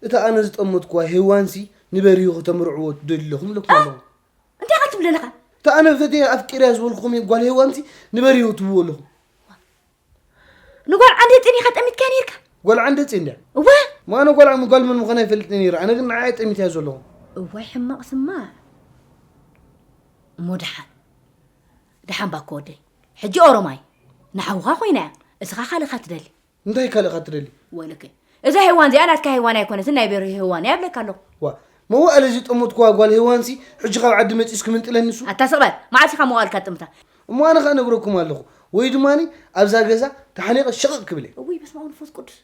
እታ ኣነ ዝጠመትኩዋ ሄዋንሲ ንበሪሁ ከተምርዕዎ ትደልዩ ኣለኹም ኢለኩም ኣለኹ እንታይ ኢኻ ትብለ ኣለኻ እታ ኣነ ፈትየ ኣፍቂረያ ዝበልኩኹም ጓል ሄዋንሲ ንበሪሁ ትብዎ ኣለኹም ንጓል ዓንደፂን ኢኻ ጠሚትካ ነይርካ? ጓል ዓንደፂ እንድያ። እወ። ማነ ጓል ዓም ጓል መን ምዃና ይፈልጥ ነይረ። ኣነ ግን ንዓይ ጠሚትያ ዘለኹ። እዋይ ሕማቕ ስማዕ። እሞ ደሓን ደሓን ባኮ ወደይ። ሕጂ ኦሮማይ ንሓውኻ ኮይና እያ። እስኻ ካልእኻ ትደሊ። እንታይ ካልእኻ ትደሊ? ወልከ እዛ ሄዋን እዚኣ ናትካ ሄዋን ኣይኮነትን፣ ናይ በርሂ ሄዋን እያ እብለካ ኣለኹ። ዋ፣ መዋእለ እዚ ጠሞትኩዋ ጓል ሄዋንሲ ሕጂ ካብ ዓዲ መፂስ ክምንጥለኒ እሱ። ኣታ ስቕ በል፣ መዓስ ኢኻ መዋእልካ ትጥምታ? እሞ ኣነ ኸኣ ነግረኩም ኣለኹ፣ ወይ ድማ ኣብዛ ገዛ ተሓኒቐ ሸቕቕ ክብል እየ። እውይ በስመ ኣብ መንፈስ ቅዱስ።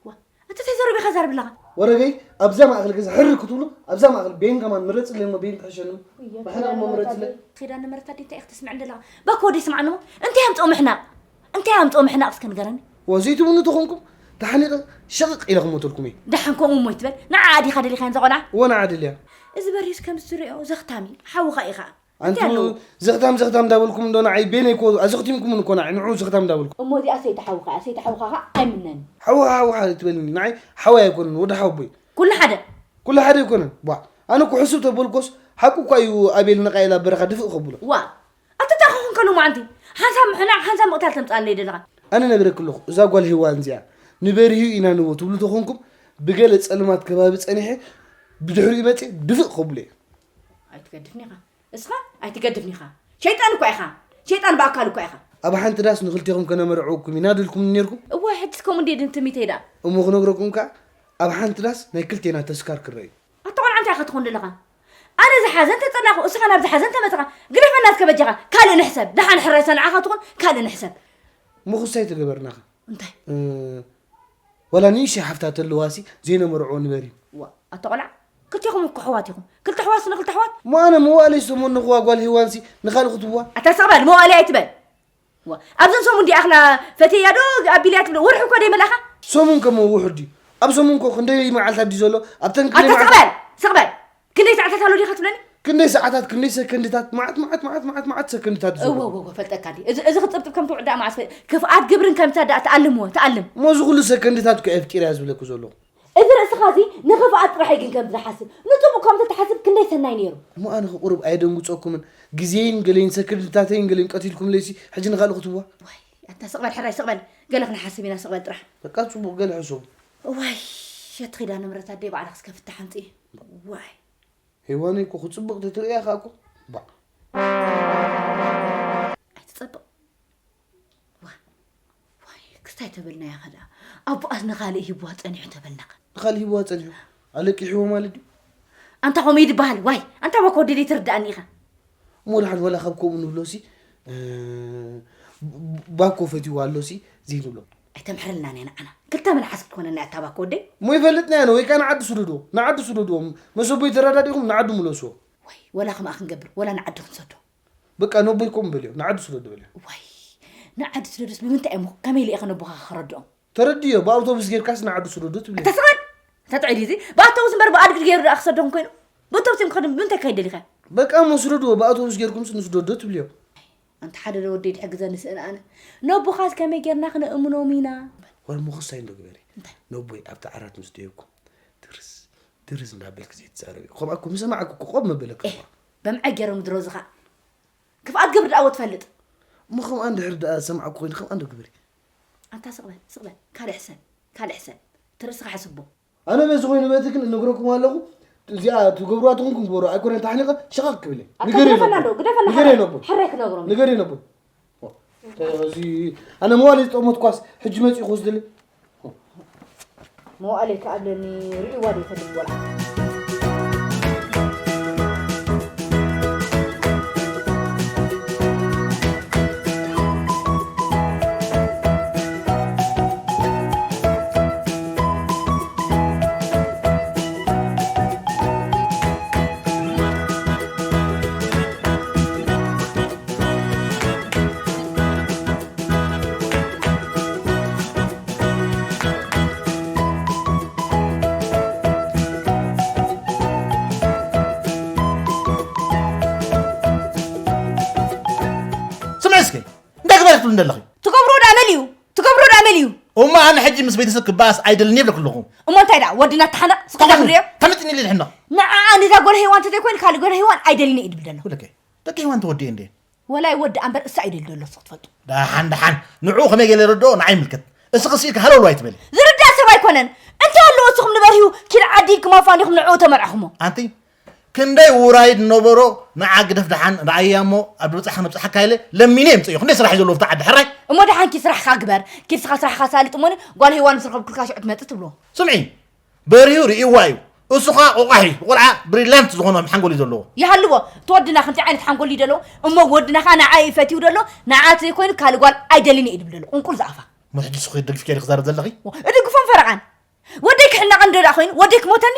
ዋ፣ ኣታ እንታይ ዘረቢኻ ዛርብ ኣለኻ? ወረገይ ኣብዛ ማእኸል ገዛ ሕር ክትብሉ ኣብዛ ማእኸል ቤን ከማን ምረፅለይ እሞ ቤን ክሕሸኒ። ምሕናቕ እሞ ምረፅለይ። ኺዳነ ምሕረት ኣደ እንታይ ኢኺ ተስምዐኒ ዘለኻ? ባኮ ወደይ ስምዓኒ እሞ እንታይ ኣምፅኦ ምሕናቕ? እንታይ ኣምፅኦ ምሕናቕ እስከ ንገረኒ? ወዘይትምኑ ተኾንኩም ተሓኒቐ ሸቕቕ ኢለ ክሞተልኩም እየ። ደሓን ከምኡ እሞ ይትበል። ንዓኣ ዲኻ ደሊኻያ ነዛ ቆልዓ? እወ ንዓ ደልያ። እዚ በሪስ ከም ዝትሪኦ ዘኽታሚ ሓውኻ ኢኻ። እንታይ ኣለዎ? ዘኽታም ዘኽታም እንዳበልኩም እንዶ ንዓይ ቤነይ እኮ ኣዘኽቲምኩምን እኮ ንዓይ ንዑ ዘኽታም እንዳበልኩም። እሞ እዚኣ ሰይቲ ሓውኻ እያ፣ ሰይቲ ሓውኻ ኸዓ ኣይምነን። ሓውኻ ሓውኻ ትበልኒ ንዓይ ሓወይ ኣይኮንን ወዲ ሓወቦይ። ኩሉ ሓደ። ኩሉ ሓደ ኣይኮነን። ቧዕ ኣነ እኮ ሕስብ ተበልኮስ ሓቁ እኳ እዩ ኣቤል ንቓኤል ኣብ በረኻ ድፍእ ከብሎ። ዋእ ኣቲ እንታይ ክኾንካ ሎማዓንቲ ሓንሳብ ምሕናቕ ሓንሳብ ምቕታል ተምፅኣለይ ደለኻ። ኣነ ነግረኪ ኣለኹ እዛ ጓል ሄዋን እዚኣ ንበርሂ ኢና ንቦ ትብሉ ተኾንኩም ብገለ ፀልማት ከባቢ ፀኒሐ ብድሕሪኡ መፅየ ድፍእ ከብሎ እየ። ኣይትገድፍኒ ኢኻ እስኻ ኣይትገድፍኒ ኢኻ። ሸይጣን እኳ ኢኻ ሸይጣን ብኣካል እኳ ኢኻ። ኣብ ሓንቲ ዳስ ንኽልቴኹም ከነመርዕወኩም ኢና ድልኩምኒ ኔርኩም። እዋይ ሕጅስ ከምኡ እንድየ ድም ትሚተይ ደኣ። እሞ ክነግረኩም ከኣ ኣብ ሓንቲ ዳስ ናይ ክልቴና ተስካር ክረኣ እዩ። ኣታ ቆልዓ እንታይ ኢኻ ትኾን ዘለኻ? ኣነ እዚ ሓዘን ተጸላኹ እስኻ ናብዚ ሓዘን ተመጸኻ። ግደፈና እስከ በጃኻ ካልእ ንሕሰብ። ደሓን ሕራይ ሰንዓኻ ትኹን ካልእ ንሕሰብ። ምኹሳይ ተገበርናኻ። እንታይ? ወላ ንእሽተይ ሓፍታ ተለዋሲ ዘይነመርዖ ንበር እዩ። ዋ ኣታ ቆልዓ ክልቴኹም እኮ ኣሕዋት ኢኹም። ክልተ ኣሕዋትስ ንክልተ ኣሕዋት። እሞ ኣነ መዋእለይ ዝተመነኹዋ ጓል ሄዋንሲ ንኻልእ ክትብዋ? ኣታ ስቕ በል መዋእለይ ኣይትበል። ዋ ኣብዘን ሰሙን ዲኣኽላ ፈትየያ ዶ ኣቢለያ ትብሎ ወርሒ እኳ ደይመልኣኻ። ሰሙን ከሞ ውሑድ ድዩ? ኣብ ሰሙን እኮ ክንደይ መዓልታት ድዩ ዘሎ? ኣብተን ኣታ ክንደይ ስቕ መዓልታት በል ስቕ በል። ክንደይ ሰዓታት ኣሎ ዲኻ ትብለኒ? ክንደይ ሰዓታት ክንደይ ሰከንድታት መዓት መዓት መዓት መዓት መዓት ሰከንድታት እዩ ዘሎ። እወ እወ ፈልጠካ እንዲ እዚ እዚ ክጽብጥብ ከም ትውዕዳ መዓስ ፈ- ክፍኣት ግብርን ከም ትዳ ትኣልምዎ ትኣልም። እሞ እዚ ኩሉ ሰከንድታት እኮ እየ ኣፍጢረያ ዝብለኪ ዘለኹ። እዚ ርእስኻ እዚ ንኽፍኣት ጥራሕ እዩ ግን ከም ዝሓስብ ንጽቡቕ ከም ተትሓስብ ክንደይ ሰናይ ነይሩ። እሞ ኣነ ኸ ቁሩብ ኣየደንግጸኩምን ግዜይን ገለይን ሰከንድታተይን ገለይን ቀቲልኩምለይሲ ሕጂ ንኻልእ ክትብዋ? ዋይ ኣታ ስቕ በል ሕራይ ስቕ በል ገለ ክንሓስብ ኢና ስቕ በል ጥራሕ። በቃ ጽቡቕ ገለ ሕሰቡ። ዋይ ሸት ኺዳነ ምሕረት ኣደይ ባዕልኻ እስከ ፍታሕ ኣምጽኢ። ዋይ ሄዋነይ እኮ ክጽብቕ ተትርእያ ከኣ እኮ ባዕ። ኣይትጸብቕ። ዋ ዋይ ክስታይ ተበልናያ ከ ደኣ ኣቦኣስ ንኻልእ ሂብዋ ጸኒሑ ተበልና ከ። ንኻልእ ሂብዋ ጸኒሑ ኣለቂሕዎ ማለት ድዩ? ኣንታ ከምኡ እዩ ዝበሃል ዋይ ኣንታ ባኮ ወዲ ዘይትርድኣኒ ኢኻ። እሞ ደሓን ወላ ካብ ከምኡ ንብሎሲ ባኮ ፈትይዋ ኣሎሲ ዘይንብሎ። ኣይተምሕረልናን እያ ንዓና ክልተ መልሓስ ክትኮነና እያ እታ ባኮ ወደይ። እሞ ይፈልጥና እያ ወይ ከኣ ንዓዲ ስደድዎ ንዓዲ ስደድዎ መሰቦይ ተረዳዲእኹም ንዓዱ ምለስዎ። ወይ ወላ ከምኣ ክንገብር ወላ ንዓዲ ክንሰዶ። በቃ ነቦይ ከምኡ በልዮ ንዓዱ ስደዱ በልዮ። ወይ ንዓዲ ስደዱስ ብምንታይ እሞ ከመይ ኢለ ኢኸ ነቦኻ ክረድኦም። ተረድዮ ብኣውቶቡስ ጌርካስ ንዓዱ ስደዱ ትብልዮ። ኣታ ስቕ በል ኣታ ጥዑይ ድዩ እዚ ብኣውቶቡስ እምበር ብኣድጊ ዶ ገይሩ ደኣ ክሰደኩም ኮይኑ ብኣውቶቡስ እዮም ክኸዱ ብምንታይ ክኸይድ ደሊኻ። በቃ እሞ ስደድዎ ብኣውቶቡስ ጌርኩምስ ንስደዱ ትብልዮ። ኣንታ ሓደ ዶ ወደይ ድሕግዘኒ ስእን ኣነ ነቦኻስ ከመይ ጌርና ክነእምኖም ኢና። ወር ምኹሳይ እንዶ ግበሪ። እንታይ? ነቦይ ኣብቲ ዓራት ምስ ደየብኩም ድርስ ድርስ እንዳበልኪ ዘይትዛረቢ። ከምኣ እኮ ምሰማዕኩ እኮ ቆብ መበለኪ እኮ። በምዐ ገይሮም ድሮ ዝኻ ክፍኣት ግብሪ ደኣ ወትፈልጥ። እሞ ከምኣ እንድሕር ደኣ ዝሰማዕኩ ኮይኑ ከምኣ እንዶ ግበሪ። ኣንታ ስቕ በል ስቕ በል ካልእ ሕሰብ ካልእ ሕሰብ። ትርእስኻ ሕስቦ። ኣነ በዚ ኮይኑ በቲ ግን እነግረኩም ኣለኹ እዚኣ ትገብሩዋ ትኹንኩም ግበሩ ኣይኮነን ታሕኒቐ ሸቐቕ ክብል እየ። ኣታ ንገርዮ ግደፈና ነቦይ። ዶ ግደፈና ንገርዮ ነቦይ። ሕራይ ክነግሮም። ንገርዮ ነቦይ። እዚ ኣነ መዋሊ ዝጠመትኳስ ሕጂ መፂኡ ክወስድልኝ። መዋእለይ ክኣብለኒ ርእይዋ ዘይፈልጥ ቆልዓ። ስምዒ እስኪ እንታይ ግበሪ ክትብሉ እንደለኺ? ትገብርዎ ደኣ መን እዩ? ትገብርዎ ደኣ መን እዩ? እሞ ኣነ ሕጂ ምስ ቤተሰብ ክበኣስ ኣይደልን እየ ይብለኪ ኣለኹ። እሞ እንታይ ደኣ ወድና ተሓነቕ ስኻ ተሕምርዮ? ተምጥኒ ልሕኖ። ንዓኣ ነዛ ጓል ሄዋን ተዘይኮይኑ ካልእ ጓል ሄዋን ኣይደልን እየ ድብል ደለኹ። ወለከ ደቂ ሄዋን ተወዲኤ እንዴ? ወላ ይወድኣ እምበር እሳ እዩ ደልዶ ኣሎ ንሱ ክትፈልጡ። ደሓን ደሓን ንዕኡ ከመይ ገለ ይርድኦ ንዓይ ይምልከት። እስኽሲ ኢልኪ ሃለውለው ኣይትበሊ። ዝርዳእ ሰብ ኣይኮነን። እንታይ ኣለዎ እስኹም ንበርሂ ኪድ ዓዲ ኢልኩም ኣፋኒኹም ንዕኡ ተመርዕኹሞ። ኣንቲ ክንደይ ውራይ ዝነበሮ ንዓ ግደፍ ደሓን ረኣያ እሞ ኣብ ድበጻሕካ ነብጽሓካ ኢለ ለሚነ የምጽእዮ። ክንደይ ስራሕ እዩ ዘለዎ ኣብቲ ዓዲ ሕራይ። እሞ ደሓንኪ ስራሕካ ግበር፣ ኪድ ስኻ ስራሕካ ሳልጥ እሞኒ ጓል ሄዋን ምስ ረኸብኩልካ ሽዑ ትመጽእ ትብሎ። ስምዒ፣ በሪሁ ርእይዋ እዩ። እሱ ኸዓ ቆቋሒ ቆልዓ ብሪላንት ዝኾነ ሓንጎል እዩ ዘለዎ። ይሃልዎ፣ እቲ ወድና ከምዚ ዓይነት ሓንጎል እዩ ዘለዎ። እሞ ወድና ኸዓ ንዓ እዩ ፈትዩ ደሎ፣ ንዓ ዘይኮይኑ ካልእ ጓል ኣይደልን እየ ይብል ደሎ። ቁንቁል ዝኣፋ። እሞ ሕጂ ንሱ ከይደግፍኪ ኢኺ ክዛረብ ዘለኺ? እድግፎም ፈረቓን። ወደይ ክሕነቐ እንዶ ደኣ ኮይኑ፣ ወደይ ክሞተኒ?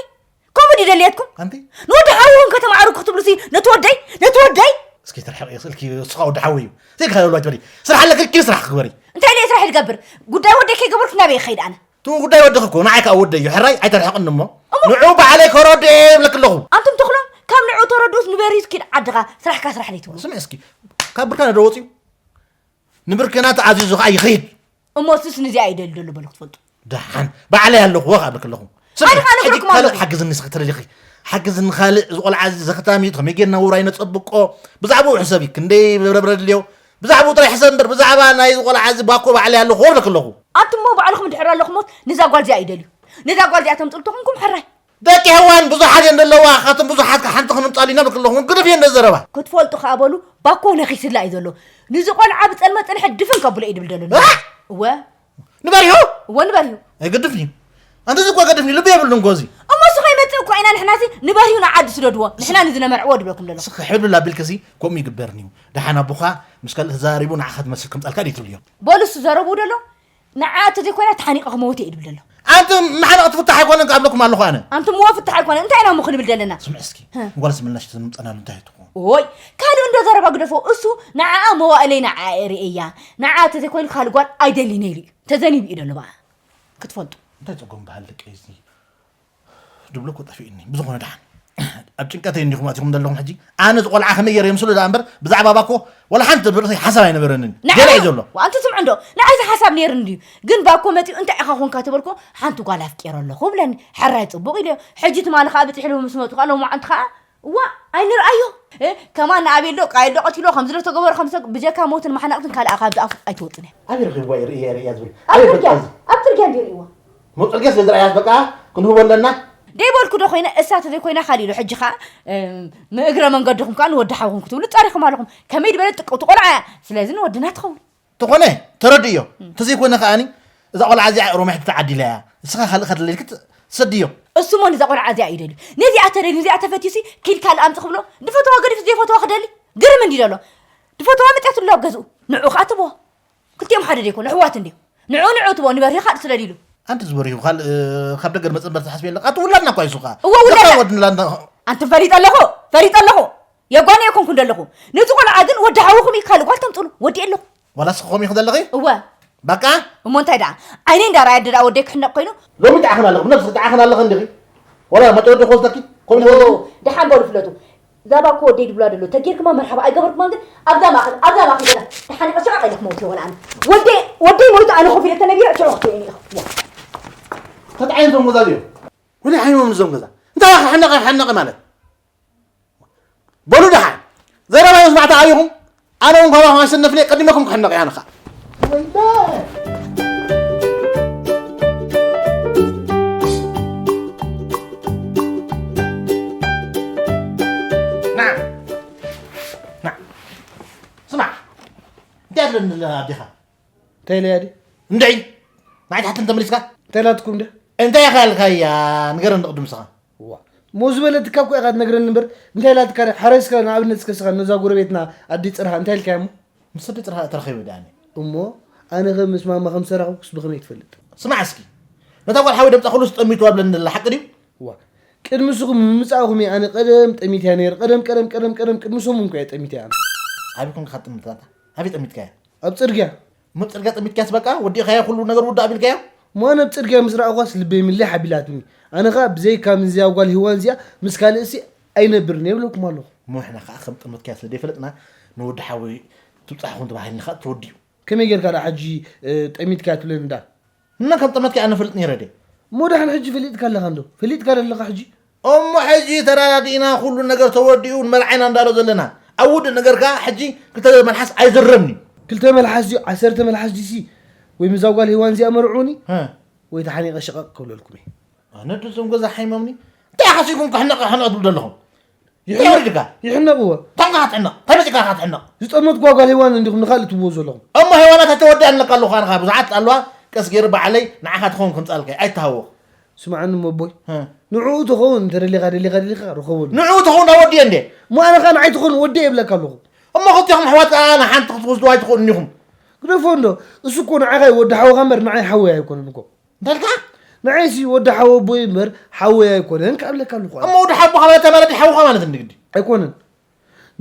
ከምኡ ድዩ ደልየትኩም? ኣንቲ? ንወዲ ሓውኹም ከተማዕሩ ክትብሉሲ ነቲ ወደይ፣ ነቲ ወደይ? እስኪ ተርሕቕ እየ ስእልኪ፣ እሱ ኸዓ ወዲ ሓወይ እዩ። ዘይካ ዘሎ ኣይትበሊ። ስራሕ ኣለኪ፣ ስራሕ ክግበሪ። እንታይ ኢለ ስራሕ ዝገብር? ጉዳይ ወደይ ከይገበርኩ ናበይ ክኸይድ ኣነ? እቲ ጉዳይ ወድኺ እኮ፣ ንዓይ ከኣ ወደይ እዩ። ሕራይ ኣይተርሕቕኒ እሞ። እሞ? ንዑ ባዕለይ ከረድኦ እየ እብለኪ ኣለኹ። ኣንቱም ተኽሎም፣ ካብ ንዑ ተረድኡስ ንበሪ ኪድ ዓድኻ፣ ስራሕካ ስራሕ ለይትብሉ። ስምዒ እስኪ፣ ካብ ብርካነ ዶ ወፂኡ? ንብርክና ተኣዚዙ ኸዓ ይኸይድ። እሞ እሱስ ንዚኣ እዩ ደልዩ ደሎ በሉ ክትፈልጡ። ደሓን፣ ባዕለይ ኣለኹ፣ ወኽ ኣብለኪ ኣለኹ። ስምዒ፣ ኣነ ኸዓ ሕጂ ነግረኩም ካልእ ኣለኹ። ሓግዝኒ እስኺ ተደሊኺ። ሓግዝኒ ካልእ፣ እዚ ቆልዓ እዚ ዘኽታም እዩ፣ ከመይ ጌርና ውራይ ነጸብቆ? ብዛዕባኡ ሕሰቢ፣ ክንደይ በረብረ ድልዮ? ብዛዕባኡ ጥራይ ሕሰብ እምበር፣ ብዛዕባ ናይ እዚ ቆልዓ እዚ ባኮ ባዕለይ ኣለኹ፣ ወብለኪ ኣለኹ። ኣንቱሞ ባዕልኹም ድሕር ኣለኹሞት፣ ንዛ ጓል እዚኣ እዩ ደልዩ። ነዛ ጓል እዚኣ ተምጽኡ ተኾንኩም ሕራይ። ደቂ ሄዋን ብዙሓት እየን ዘለዋ፣ ካብቶም ብዙሓት ከ ሓንቲ ክንምጻሉ ኢና ብለኪ ኣለኹ። ግድፍ እየን ነዚ ዘረባ። ክትፈልጡ ከኣ በሉ፣ ባኮ ነኺስላ እዩ ዘሎ። ንዚ ቆልዓ ብጸልመ ጽንሐ ድፍን ከብሎ እዩ ድብል ደሎ። እ? እወ። ንበሪሁ? እወ፣ ንበሪሁ። ኣይገድፍን እዩ። ኣንተ እዚ እኮ ኣይገድፍን እዩ፣ ልቢ የብሉን እኮ እዚ። እሞ እሱ ከይመጽእ እኮ ኢና ንሕናሲ ንበሪሁ ንዓዲ ስደድዎ። ንሕና ንዝነመርዕዎ ድብለኩም ደሎ። እስኺ ሕብልል ኣቢልኪ እዚ ከምኡ ይግበርን እዩ። ደሓን ኣቦኻ ምስ ካልእ ተዛሪቡ ንዓኻ ትመስል ከምጻልካ ድዩ ትብልዮ? በሉ እሱ ዘረቡ ደሎ። ንዓ እንተዘይኮይና ተሓኒቐ ክመውት እየ ድብል ደሎ። ኣንተ መሓነቕ ትፍታሕ ኣይኮነን ክኣብለኩም ኣለኹ ኣነ። ኣንቱም እዎ ፍታሕ ኣይኮነን፣ እንታይ ኢና እሞ ክንብል ደለና? ስምዒ እስኪ፣ ህ። ንጓል ስምልናሽ ተምጸና ኣሎ እንታይ ትኾን? ኦይ፣ ካልእ እንዶ ዘረባ ግደፎ፣ እሱ ንዓኣ መዋእለይ ንዓኣ እየ ርእያ፣ ንዓ እንተዘይኮይኑ ካልእ ጓል ኣይደልን ኢሉ እዩ። ተዘኒቡ እዩ ደሎ በኣ። ክትፈልጡ። እንታይ ጸገም በሃል ደቂ እዚ? ድብሎ እኮ ጠፊእኒ። ብዝኾነ ደሓን። ኣብ ጭንቀተይ እንዲኹም ኣቲኹም ዘለኹም ሕጂ። ኣነ እዚ ቆልዓ ከመይ ገይረ የምስሎ ደኣ እምበር፣ ብዛዕባ ባኮ ዋላ ሓንቲ ብርእሰይ ሓሳብ ኣይነበረንን። ንዓ ገለ እዩ ዘሎ። ዋ፣ ኣንተ ስምዑ እንዶ፣ ንዓይ እዚ ሓሳብ ነይርኒ ድዩ? ግን ባኮ መጺኡ እንታይ ኢኻ ኮንካ ተበልኮ፣ ሓንቲ ጓል ኣፍቂረ ኣለኹ ብለኒ። ሕራይ ጽቡቕ ኢለዮ። ሕጂ ትማሊ ኸኣ ብጽሕሉ ምስ መጹ ኸኣ ሎማዓንቲ ኸኣ፣ ዋ፣ ኣይንርኣዮ። እ፣ ከማን ንኣቤል ዶ፣ ቃየል ዶ ቀቲሎ፣ ከምዚ ዶ ተገበሮ፣ ከምዚ ዶ፣ ብጀካ ሞትን ማሕናቕትን ካልእ ካብ ዝኣፉ ኣይትወጽን እያ። ኣበይ ረኺብዋ እዩ ርእያ፣ ርእያ ዝብል? ኣብ ኣበይ ጽርግያ፣ ፈልጣ እዚ? ኣብ ጽርግያ እንዲዩ ርእይዋ። ሞት ጽርግያ ስለ ዝረኣያ በቃ ክንህቦ ኣለና። ደይበልኩ ዶ ኮይነ፣ እሳ ተዘይኮይና ካልእ ኢሉ። ሕጂ ኸኣ፣ እም፣ ምእግረ መንገድኹም ከኣ ንወዲ ሓውኹም ክትብሉ ጸሪኹም ኣለኹም። ከመይ ዝበለት ጥቅውቲ ቆልዓ እያ። ስለዚ ንወድና ትኸውን። ተኾነ፣ ተረድእዮ። እም። ተዘይኮነ ከኣኒ፣ እዛ ቆልዓ እዚኣ ሮማይ ተዓዲላ እያ። ንስኻ ካልእ ከደለልኪ ትሰድዮ። እሱ እሞ ነዛ ቆልዓ እዚኣ እዩ ደልዩ። ነዚኣ ተደልዩ፣ ነዚኣ ተፈትዩሲ፣ ኪድ ካልእ ኣምጽእ ክብሎ፣ ድፈትዋ ገዲፉ ዘይፈትዋ ክደሊ? ግርም እንዲ ደሎ። ድፈትዋ መጽያትሉ ኣብ ገዝኡ። ንዑ ኸኣ ትብዎ። ክልቲኦም ሓደ ደይኮኑ፣ ኣሕዋት እንድዮም። ንዑ፣ ንዑ ትብዎ፣ ንበሪሁ ካልእ ስደድ ኢሉ። ኣንቲ ዝበሪሁ፣ ካልእ፣ ካብ ደገ ዝመጽእ እምበር ትሓስቢ ኣለኻ? ኣቲ ውላድና እኳ እዩ እሱ ኸኣ። እወ፣ ውላድና። ወዲ ንላድና። ኣንቱም ፈሊጠ ኣለኹ፣ ፈሊጠ ኣለኹ። የጓኒ ኣይኮንኩን ዘለኹ። ነዚ ቆልዓ ግን ወዲ ሓውኹም እዩ ካልእ ጓል ተምጽሉ። ወዲኤ ኣለኹ። ዋላ እስኺ ከምኡ ኢኺ ዘለኺ? እወ። በቃ? እሞ እንታይ ደኣ? ዓይነይ እንዳረኣየ ደኣ ወደይ ክሕነቕ ኮይኑ? ሎሚ ተዓኽን ኣለኺ፣ ብነብስኺ ተዓኽን ኣለኺ እንዲኺ? ዋላ መጨረዲ ክወስደኪ? ከምኡ ኢኺ ዘለኺ? ደሓን በሉ ፍለጡ። እዛ ባኮ ወደይ ድብላ ደሎ፣ ተጌርክማ መርሓባ ኣይገበርኩማን ግን ኣብዛ ማእኸል፣ ኣብዛ ማእኸል ገዛ ተሓኒቐ ሽዑ ቀይለ ክመውት እየ ወላ ኣነ። ወደይ፣ ወደይ ሞይቱ ኣነ ኮፍ ኢለ ተነቢረ ሽዑ ክትሪኡኒ ኢኹም። ተጣዒን እዞም ገዛ እዚኦም። ወደይ ሓሚሞም እዞም ገዛ። እንታይ ኢኻ ክሕነቐ፣ ክሕነቐ ማለት? በሉ ደሓን። ዘረባይ መስማዕቲ ኣቢኹም፣ ኣነ እውን ካባኹም ኣይሰነፍን እየ፣ ቀዲመኩም ክሕነቕ እየ ኣነ ኸኣ። ወይለ። ና። ና። ስማዕ። እንታይ ኣለኒ ኣዴኻ? እንታይ ኢለያ ድዩ? እንድዒ! ንዓይ ትሓተኒ ተመሊስካ? እንታይ ኢላትኩም ድያ? እንታይ ኢኻ ኢልካያ? ንገረኒ ቅድም ንስኻ። እዋ። እሞ ዝበለትካ እኮ ኢኻ ትነግረኒ እምበር፣ እንታይ ኢላትካ ድያ? ሓራይ እስከ ንኣብነት እስከ ንስኻ ነዛ ጎረቤትና ኣዲ ጽርሃ እንታይ ኢልካያ እሞ? ምስ ኣዲ ጽርሃ ተራኺበ ድኣ ኣነ። እሞ ኣነ ኸ ምስ ማማ ከም ዝተራኸብኩስ ብኸመይ ትፈልጥ? ስማዕ እስኪ። ነታ ጓል ሓወይ ደምጻ ኩሉስ ጠሚትዋ ብለኒ ዘላ ሓቂ ድዩ? እዋ። ቅድሚ ንስኹም ምምጻእኹም እየ ኣነ ቀደም ጠሚትያ ነይረ። ቀደም፣ ቀደም፣ ቀደም፣ ቀደም፣ ቅድሚ ሰሙን እኮ እየ ጠሚትያ ኣነ። ኣበይ ኮንካ ትጥምት ኣታ? ኣበይ ጠሚትካያ? ኣብ ጽርግያ። እሞ ኣብ ጽርግያ ጠሚትካያስ በቃ ወዲእካያ፣ ኩሉ ነገር ውዳእ ኣቢልካዮ? እሞ ኣነ ኣብ ጽርግያ ምስ ረኣኹዋስ ልበይ ምልሕ ኣቢላትኒ። ኣነ ኸኣ ብዘይካ ምንዚኣ ጓል ሄዋን እዚኣ ምስ ካልእሲ ኣይነብርን እየ እብለኩም ኣለኹ። እሞ ንሕና ኸኣ ከም ጠመትካያ ስለ ዘይፈለጥና ንወዲ ሓወይ ትብጻሕ ኹን ተባሂልና ኸኣ ተወዲኡ። ከመይ ጌርካ ደኣ ሕጂ፣ እ፣ ጠሚትካያ ትብለኒ ደኣ? እና ከም ጠመትካያ ኣነ ፈልጥ ነይረ ድየ? እሞ ደሓን ሕጂ ፈሊጥካ ኣለኻ እንዶ? ፈሊጥካ ዶ ኣለኻ ሕጂ? እሞ ሕጂ ተረዳዲእና፣ ኩሉ ነገር ተወዲኡ፣ ንመርዓ ኢና እንዳበልና ዘለና። ኣብ ውድእ ነገር ከኣ ሕጂ ክልተ መልሓስ ኣይዝረብን እዩ። ክልተ መልሓስ ድዩ? ዓሰርተ መልሓስ ድዩሲ? ወይ ምዛ ጓል ሄዋን እዚኣ መርዑኒ? ሀ። ወይ ተሓኒቐ ሽቐቕ ክብለልኩም እየ። ኣነ ድዞም ገዛ ሓይሞምኒ። እንታይ ኢኻ ሲኩም ክሕነቕ፣ ክሕነቕ ትብሉ ዘለኹም? ይሕነቕ፣ እንታይ ወሪድካ? ይሕነቕዎ። ታንካ ክትሕነቕ? እንታይ መጺእካ ክትሕነቕ? ዝጠመትኳ ጓል ሄዋን እንዲኹም ንኻልእ ትብዎ ዘለኹም። እሞ ሄዋናት ተወዲኣ ኣለካ ኣለኹ ኣነ ብዙሓት ኣለዋ ቀስ ገይሩ ባዕለይ ንዓኻ ትኸውን ከምጻልካ ኣይተሃወኽ። ስምዓኒ እሞ ኣቦይ፣ እ። ንዕኡ ተኸውን እንተ ደሊኻ ደሊኻ ደሊኻ ርኸበሉ። ንዕኡ ተኸውን ኣወዲየ እንዴ። እሞ ኣነ ኸኣ ንዓይ ትኸውን ወደይ እብለካ ኣለኹ። እሞ ክልቴኹም ኣሕዋት ከኣ ንሓንቲ ክትወስድዋ ኣይትኽእሉን ኢኹም። ግደፎ እንዶ፣ እሱ እኮ ንዓኻ እዩ ወዲ ሓውኻ እምበር ንዓይ ሓወይ ኣይኮነን እኮ። እንታይ ኢልካ? ንዓይሲ ወዲ ሓወቦይ እምበር ሓወይ ኣይኮነን ክኣብለካ ኣለኹ። እሞ ወዲ ሓቦኻ ማለት እንታይ ማለት እዩ? ሓውኻ ማለት እንዲ ግዲ። ኣይኮነን።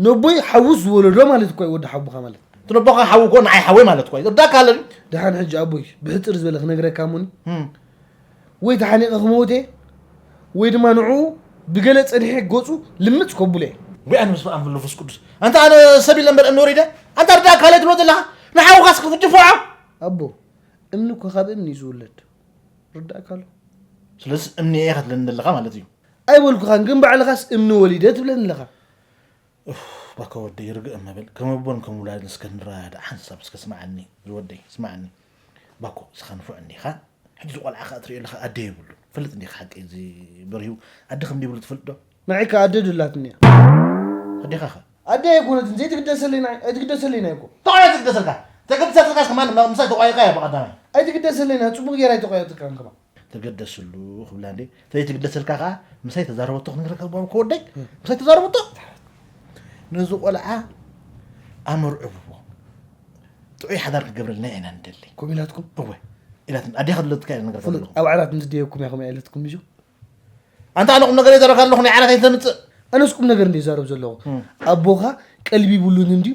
ነቦይ ሓውስ ዝወለዶ ማለት እኮ እዩ ወዲ ሓቦኻ ማለት። እቲ ነቦኻ ሓው እኮ ንዓይ ሓወይ ማለት እኮ እዩ። ርዳእካ ኣሎ ድዩ? ደሓን ሕጂ ኣቦይ ብሕጽር ዝበለ ክነግረካ እሞኒ። እም። ወይ ተሓኒቐ ክመውት እየ ወይ ድማ ንዕኡ ብገለ ጸኒሐ ገጹ ልምጽ ከብሎ እየ። ወይ ኣነ በስመ ኣብ መንፈስ ቅዱስ። ኣንታ ኣነ ሰብ ኢለ እምበር እምኒ ወሪደ? ኣንታ ርዳእካ ኣሎ ትብሎ ዘለኻ? ንሓውኻስ ክትፍጭፍዖ? ኣቦ እምኒ እኮ ካብ እምኒ እዩ ዝውለድ። ርዳእካ ኣሎ። ስለዚ እምኒ እየ ኢኻ ትብለኒ ዘለኻ ማለት እዩ። ኣይበልኩኻን፣ ግን ባዕልኻስ እምኒ ወሊደ ትብለኒ ኣለኻ። ኡፍ፣ ባኮ ወደይ ርግእ እመበል፣ ከም ኣቦን ከም ውላድን እስከ ንረዳዳእ ሓንሳብ እስከ ስምዓኒ ዝወደይ፣ ስምዓኒ። ባኮ እስኻ ንፉዕ እንዲኻ፣ ሕጂ እዚ ቆልዓ ከኣ ትርእዮ ኣለኻ ኣደ የብሉን። ትፈልጥ እንዲኻ ሓቂ እዚ በሪሁ ኣደ ከም ዘይብሉ ትፈልጥ ዶ? ንዓይ ከኣ ኣደ ዶ ኣላትኒ እያ። ኣዴኻ ኸ? ኣደይ ኣይኮነትን፣ ዘይትግደሰለይ ንዓይ፣ ኣይትግደሰለይ ንዓይ እኮ። ተቆያ ትግደሰልካ። ተግደሰልካስ ከማን ምሳይ ተቆያይካ እያ ብቐዳማይ። ኣይትግደሰለይ ንዓይ፣ ጽቡቕ ጌራ ኣይተቆያየጥካን ከማን። ተገደስሉ ክብላ እንዴ ተዘይትግደሰልካ ከዓ ምሳይ ተዛረበቶ ክነግረካ ዝባሉ ከወደይ ምሳይ ተዛረበቶ ነዚ ቆልዓ ኣመርዕብዎ ጥዑይ ሓዳር ክገብረልና ኢና ንደሊ ኮሚላትኩም እወ ኢላትን ኣዴኻ ድለትካ ኢለ ነገር ፍሉጥ ኣብ ዓራት ምስ ደየኩም ኢኹም ኢለትኩም ምሹ ኣንታ ኣነ ቁም ነገር ይዘረካ ኣለኹ ናይ ዓራት ኣይተምፅእ ኣነስ ቁም ነገር እንደ ይዛረብ ዘለኹ ኣቦኻ ቀልቢ ይብሉን እንድዩ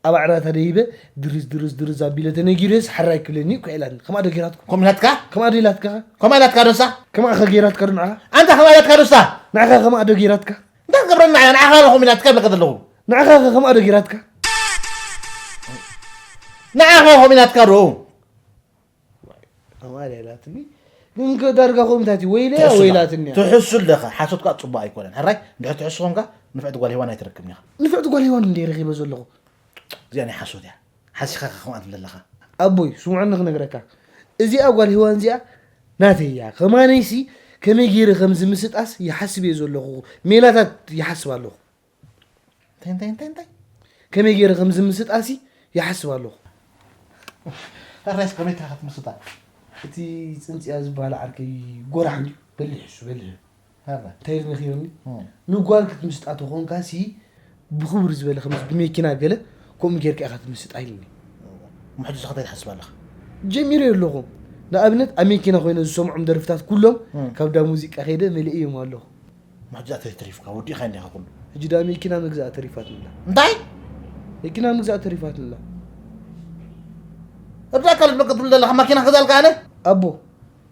ኣብ ኣዕራታ ደይበ ድርዝ ድርዝ ድርዝ ኣቢለ ተነጊረስ ሓራይ ክብለኒ እኮ ኢላትኒ። ከምኣ ዶ ጌራትኩም? ከምኡ ኢላትካ? ከምኣ ዶ ኢላትካ? ከምኣ ኢላትካ ዶ ንሳ? ከምኣ ኸ ጌራትካ ዶ ንዓኻ? ኣንታ ከምኣ ኢላትካ ዶ ንሳ? ንዓኻ ከምኣ ዶ ጌራትካ? እንታይ ክትገብረና እያ? ንዓኻ ዶ ከምኡ ኢላትካ ይብለካ ዘለኹ። ንዓኻ ኸ ከምኣ ዶ ጌራትካ? ንዓኻ ከምኡ ኢላትካ ዶ? ኣማልያ ኢላትኒ ግን ከ ዳርጋ ከምኡታት እዩ ወይለያ ትሕሱ ወይላትኒ እያ። ትሕሱ ኣለኻ ሓሶት ከዓ ፅቡቅ ኣይኮነን ሕራይ እንድሕር ትሕሱ ኮንካ ንፍዕቲ ጓል ሄዋን ኣይትረክብን ኢኻ ንፍዕቲ ጓል ሄዋን እንደ ረኺበ ዘለኹ እዚኣ ናይ ሓሶት እያ ሓሲኻ ከምኣ ትብል ኣለኻ ኣቦይ ስምዖኒ ክነግረካ እዚኣ ጓል ሄዋን እዚኣ ናተይ እያ ከማነይሲ ከመይ ገይረ ከም ዝምስጣስ ይሓስብ እየ ዘለኹ ሜላታት ይሓስብ ኣለኹ እንታይ እንታይ እንታይ እንታይ ከመይ ገይረ ከም ዝምስጣሲ ይሓስብ ኣለኹ ታራይስ ከመይ ትረኻ ትምስጣ እቲ ፅንፅያ ዝበሃል ዓርከይ ጎራሕ እንድዩ በሊሕ እሱ በሊሕ እንታይ ኢሉ ነኺሩኒ ንጓል ክትምስጣ ተኾንካሲ ብኽብር ዝበለ ከምዚ ብመኪና ገለ ከምኡ ጌርካ ኢኻ ትምስጣ ኢልኒ ምሕድስኻ እንታይ ትሓስብ ኣለኻ ጀሚረ ኣለኹ ንኣብነት ኣብ መኪና ኮይነ ዝሰምዖም ደርፍታት ኩሎም ካብ ዳ ሙዚቃ ከይደ መሊእ እዮም ኣለኹ ማሕጃ ተሪፍካ ወዲእኻ እንዲኻ ኩሉ ሕጂ ደኣ መኪና ምግዛእ ተሪፋትንላ እንታይ መኪና ምግዛእ ተሪፋትንላ እብዳ ካልድ መቀ ትብል ዘለኻ ማኪና ክገዛልካ ኣነ ኣቦ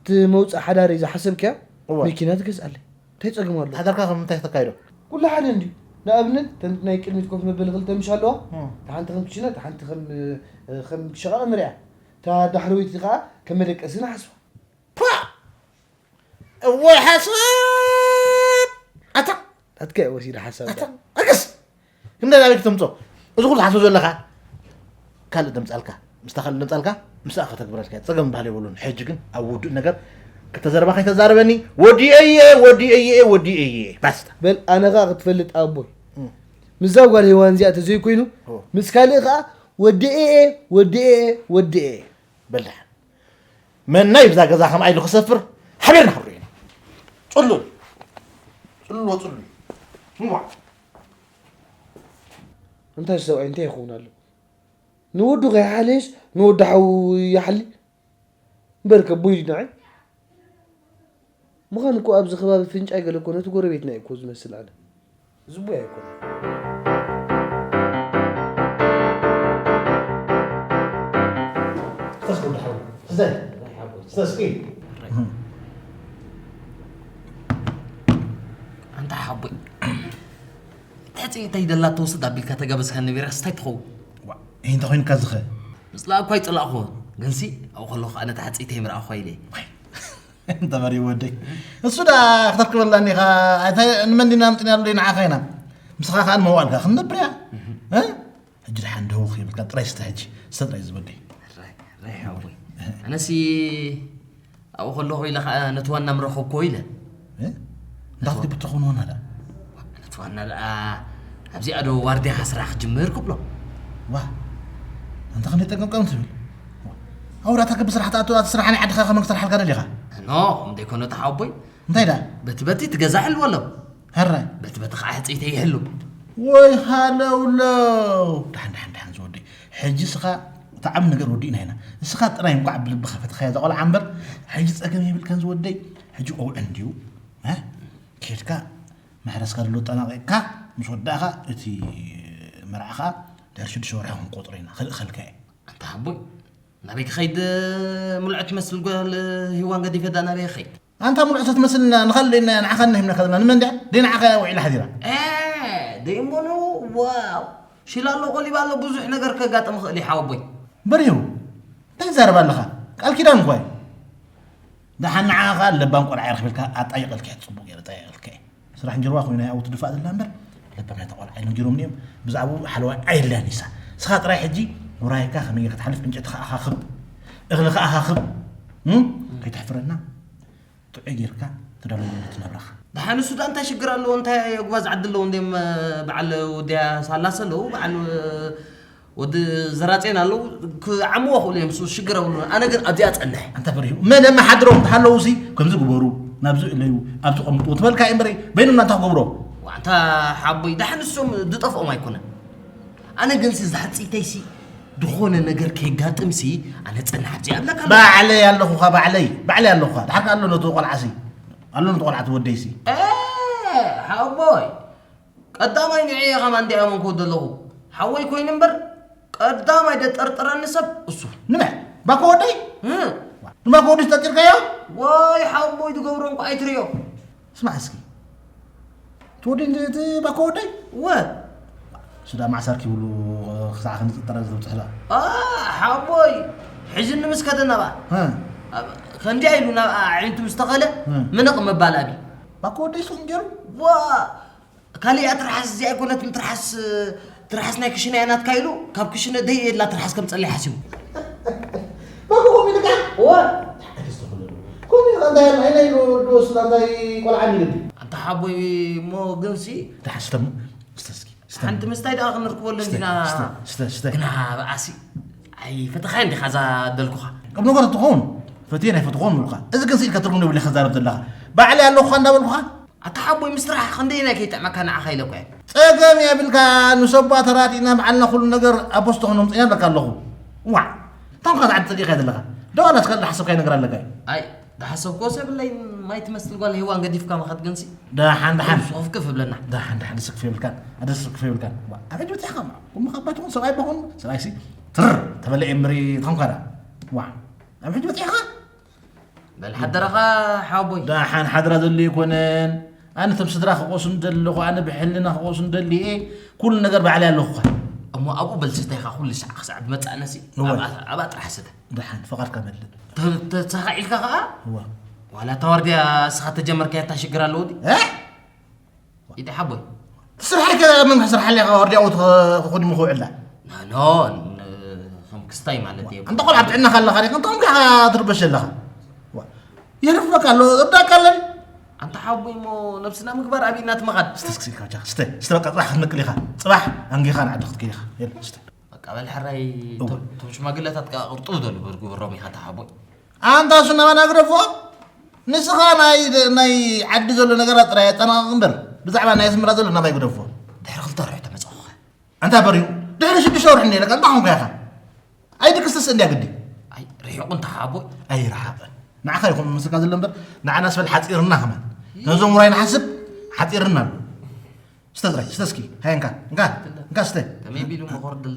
እቲ መውፅእ ሓዳረይ ዝሓሰብክያ እወ። መኪና ትገዝኣለይ እንታይ ፀገም ኣሎ ሓዳርካ ከም እንታይ ተካይዶ ኩሉ ሓደ እንድዩ ንኣብነት ተን ናይ ቅድሚት ኮፍ መበሊ ክልተ ምሽ ኣለዋ እም። እታ ሓንቲ ከም ክሽነ እታ ሓንቲ ከም ከም ሸቓቕ ንሪኣ እታ ዳሕረወይቲ ከዓ ከም መደቀሲ ንሓስባ ፓ እወ ሓሳብ ኣታ ኣትካ እዩ ወሲደ ሓሳብ ኣታ ኣገስ ክንደ ናበይ ክተምፆ እዚ ኩሉ ትሓስቦ ዘለካ ካልእ ደምፃልካ ምስታ ካልእ ደምፃልካ ምስኣ ከተግብረልካ እየ። ፀገም ዝበሃል የብሉን ሕጂ ግን ኣብ ውዱእ ነገር ክተዘረባ ከይተዛረበኒ ወዲኤየ ወዲኤየ ወዲኤየ ባስታ በል ኣነ ከዓ ክትፈልጥ ኣቦይ ምስዛ ጓል ሄዋን እዚኣ ተዘይኮይኑ ምስ ካልእ ከዓ ወዲኤየ ወዲኤየ ወዲኤየ በል ደሓን መናይ ብዛ ገዛ ከምኣ ኢሉ ክሰፍር ሓቢርና ክንሪኦ ኢና። ጽሉል ጽሉል ወጽሉል። እምቧ። እንታይ ሰብኣይ እንታይ ይኸውን ኣሎ? ንወዱ ከይሓለየስ ንወዲ ሓዉ ይሓሊ? እምበር ከቦይ ድዩ ንዓይ? ምዃን እኮ ኣብዚ ከባቢ ፍንጫይ ገለ እኮ ነቲ ጎረቤትና እዩ እኮ ዝመስል ኣነ። ዝቡይ ኣይኮነን። ኣንታ ሓቦይ ተሕፅኢተይ ደላ ተወስድ ኣቢልካ ተጋበዝካ ነቢራ ስታይ ትኸውን እንተ ኮይንካ ዝኸ ምፅላእ እኳ ይፅላእኹ ግንሲ ኣብኡ ከለኹ ኣነ ተሓፅኢተይ ምርኣኹ ኢለ እንተበሪ ወደይ እሱ ዳ ክተርክበላ እኒኻ ንመን ዲና ኣምፅናሉ ንዓኻ ኢና ምስኻ ከዓ ንመዋልካ ክንነብር እያ ሕጂ ድሓን ደው ከይብልካ ጥራይ ስተ ሕጂ ስተ ጥራይ ዝበደይ ኣነሲ ኣብኡ ከለኹ ኢለ ከዓ ነቲ ዋና ምረኸብክዎ ኢለ እንታይ ክትገብር ትኸውን ዋና ዳ ነቲ ዋና ደኣ ኣብዚኣ ዶ ዋርድያኻ ስራሕ ክጅምር ክብሎ ዋ ኣንታ ክንደይ ጠቀምቀም ትብል ኣውራታ ክብ ስራሕ ትኣቱ ኣቲ ስራሕ ናይ ዓድኻ ከመን ክትሰርሓልካ ደሊኻ? ኖ፣ ከምደይኮነ ተሓቦይ። እንታይ ደኣ? በቲ በቲ ትገዛሕ ኣልዎ ኣሎ። ሀራይ። በቲ በቲ ከዓ ሕፅይተይ ይህሉ። ወይ ሃለውለው። ደሓን ደሓን ደሓን ዝወደይ። ሕጂ እስኻ እቲ ዓብ ነገር ወዲእና ኢና። እስኻ ጥራይ እንቋዕ ብልብኻ ፈትኻያ እዛ ቆልዓ እምበር ሕጂ ጸገም የብልካን ዝወደይ። ሕጂ ቆውዕ እንድዩ። እ? ኬድካ ማሕረስካ ዘሎ ኣጠናቒቕካ ምስ ወዳእኻ እቲ መርዓ ኸዓ ድሕሪ ሽዱሽተ ወርሒ ክንቆፅሮ ኢና። ክልእኸልካ እየ። ኣንታ ሓቦይ ናበይ ክኸይድ? ምልዕቲ ትመስል ጓል ሂዋን ገዲፈ ዳ ናበይ ክኸይድ? ኣንታ ምልዕቲ ትመስል ንኻልእ ንዓኻ እንዲና ሂብናካ ዘለና ንመን ድያ? ደይ ንዓኻ እያ ውዒላ ሓዲራ። እ ደይ እሞ ነው። ዋው ሽላ ኣሎ ቆሊባ ኣሎ ብዙሕ ነገር ከጋጥም ይኽእል እዩ ሓወቦይ። በሪሁ እንታይ ትዛረብ ኣለኻ? ቃል ኪዳን እኳ እዩ። ደሓን ንዓኻ ለባም ቆልዓ ይረኽበልካ ኣጣይቐልካ እየ። ጽቡቕ ገይረ ኣጣይቐልካ እየ። ስራሕ እንጀርዋ ኮይኑ ኣብኡ ትድፋእ ዘላ እምበር ለባም ናይታ ቆልዓ ኢሎም ጀይሮምኒ እዮም። ብዛዕባኡ ሓለዋ ኣየድልያን ኢሳ። ንስኻ ጥራይ ሕጂ ውራይካ ከመይ ጌርካ ትሓልፍ ዕንጨይትኻ ኣኻኽብ፣ እኽልኻ ኣኻኽብ፣ እም? ከይተሕፍረና ጥዑይ ጌርካ ተዳለወሉ እቲ ናብራኻ። ደሓን እሱ ደኣ እንታይ ሽግር ኣለዎ? እንታይ የጉባዝ ዓዲ ኣለዎ እንድዮም በዓል ወድያ ሳላስ ኣለዉ በዓል ወዲ ዘራጼን ኣለዉ ክዓምዎ ክእሉ እዮም እሱ ሽግር የብሉን። ኣነ ግን ኣብዚኣ ጸንሕ። ኣንታ በሪሁ መን የመሓድሮም ተሃለዉ ሲ ከምዚ ግበሩ ናብዚ እለዩ ኣብዚ ቀምጥዎ ትበልካ እዩ እምበረይ በይኖም ናንታ ክገብሮ። ዋንታ ሓቦይ ደሓን እሶም ዝጠፍኦም ኣይኮነን። ኣነ ግን ሲ ዛሕጺተይ ሲ ድኾነ ነገር ከይጋጥም ሲ ኣነ ጸንሕ ኣብዚኣ እብለካ ኣለኹ። ባዕለይ ኣለኹኻ ባዕለይ ባዕለይ ኣለኹኻ። ደሓር ኣሎ ነቲ ቆልዓ ሲ ኣሎ ነቲ ቆልዓ ትወደይ ሲ። ሓቦይ ቀዳማይ ንዕየ ከማን እንዲኣመንክዎ ዘለኹ ሓወይ ኮይኑ እምበር ቀዳማይ ደጠርጥረኒ ሰብ እሱ። ንመ ባኮ ወደይ? ንባኮ ወደይ ጠርጢርካዮ? ወይ ሓወቦይ ትገብሮ እንኳ ኣይትርእዮ። ስማዕ እስኪ ትወደይ እቲ ባኮ ወደይ? ወ እሱ ዳ ማዕሳር ኪብሉ ክሳዕ ክንጥርጠረ ዘብፅሕ ዳ። ሓወቦይ ሕጂ ንምስከተ ናብኣ ከንዲያ ኢሉ ናብ ኣዒንቱ ምስ ተኸለ ምንቕ ምባል ኣብዩ። ባኮ ወደይ ሱቕ ገይሩ? ካሊኣ ትርሓስ እዚኣ ኣይኮነትን ትርሓስ ትርሓስ ናይ ክሽነ እያ ናትካ ኢሉ ካብ ክሽነ ደይ የላ ትርሓስ ከምፀለይ ሓሲቡ ባኮ ኮሚልካ እዋ ኣይተስተኽለሉ ኮሚልካ እንታይ ናይ ናይ ዶ ስላ እንታይ ቆልዓ ሚልዲ ኣንታ ሓቦይ እሞ ግንሲ ትሓስተሙ ስተስኪ ሓንቲ ምስታይ ደኣ ክንርክበሉ እንዲና ግና ብኣሲ ኣይፈተኻይ እንዲኻ እዛ ደልኩኻ ቅብ ነገር ትኸውን ፈትየ ናይ ፈትኾን ምሉካ እዚ ግን ስኢልካ ትርጉም የብሉ ከዛረብ ዘለኻ ባዕለይ ኣለኹኻ እንዳበልኩኻ ኣታ ሓቦይ ምስ ስራሕ ክንደየናይ ከይጥዕመካ ንዓኻ ኢለ እኮ እየ። ጸገም የብልካ ንሰባ ተራዲእና ባዕልና ኩሉ ነገር ኣብ ቦስቶ ክነምጽእ ኢና ኣለካ ኣለኹ። ዋዕ ታም ከ ዝዓዲ ጸጊኻ ዘለኻ ደዋላ ትኸል ዝሓሰብካይ ነገር ኣለካ እዩ። ኣይ ዝሓሰብክዎ ሰብ ለይ ማይ ትመስል ጓል ሄዋን ገዲፍካ ምኸድ ግንሲ ደሓን ደሓን ሶፍ ክፍ ብለና። ደሓን ደሓን ስክፍ የብልካን ኣደ ስክፍ የብልካን። ኣብ ሕጂ በጺሕካ እሞ እሞ ካብ ባይትኹን ሰብኣይ በኹን ሰብኣይሲ ትር ተበለ ኤምሪ ተንኳዳ ዋዕ ኣብ ሕጂ በጺሕካ በል ሓደራኻ ሓወቦይ። ደሓን ሓድራ ዘሎ ኣይኮነን። ኣነ እቶም ስድራ ክቆሱ እንደለኹ ኣነ ብሕልና ክቆሱ እንደሊ እየ። ኩሉ ነገር ባዕለይ ኣለኹ እኳ። እሞ ኣብኡ በል ስተ ኢኻ ኩሉ ሳዕ ክሳዕ ዝመጻእነሲ እወ። ኣብኣ ኣብኣ ጥራሕ ስተ። ደሓን ፍቓድካ መልእ። ተ- ተሳኺዕ ኢልካ ኸዓ እወ። ዋላ እታ ዋርድያ እስኻ ተጀመርካያ እታ ሽግር ኣለዎ ድዩ? እ? ኢደ ሓቦይ ስራሕ ከ መን ክስርሓለይ ኢኻ ወርዲ ኣውት ክኹድሚ ክውዕላ ኖ ከም ክስታይ ማለት እዩ ኣንተ ቆልዓ ብጥዕናኻ ኣለኻ ዲኻ እንተ ከምካ ኢኻ ትርበሽ ዘለኻ የርፍበካ ኣሎ እብዳካ ኣለኒ ኣንተ ሓቦይ እሞ ነብስና ምግባር ኣብና ትመኻድ ስተስክሲልካ ብቻ ስተ ስተ በቃ ፅባሕ ክትነቅል ኢኻ ፅባሕ ኣንጊኻ ንዓዲ ክትከይድ ኢኻ የለ ስተ በቃ በል ሕራይ እቶም ሽማግለታት ከዓ ቅርጡብ ደሉ ግብሮም ኢኻ ተሓቦይ ኣንታ እሱ ናባና ግደፎ ንስኻ ናይ ናይ ዓዲ ዘሎ ነገራት ጥራይ ኣጠናቕቕ እምበር ብዛዕባ ናይ ኣስመራ ዘሎ ናባይ ግደፎ። ድሕሪ ክልተ ወርሒ ተመጻኹኸ። ኣንታ በሪሁ ድሕሪ ሽዱሽተ ወርሒ እንደ ኢለካ እንታይ ኾንካ ኢኻ? ኣይድቅስስ እንድያ ግዲ። ኣይ ርሒቑ እንተ ሓቦ። ኣይረሓቐ። ንዓኻ ይኹን ምስልካ ዘሎ እምበር ንዓና ስበል ሓጺርና ከማን። ነዞም ውራይ ንሓስብ ሓጺርና ኣሎ። ስተ ጥራይ ስተ እስኪ ሃየ እንካ እንካ እንካ ስተ ከመይ ቢሉ መኾርድል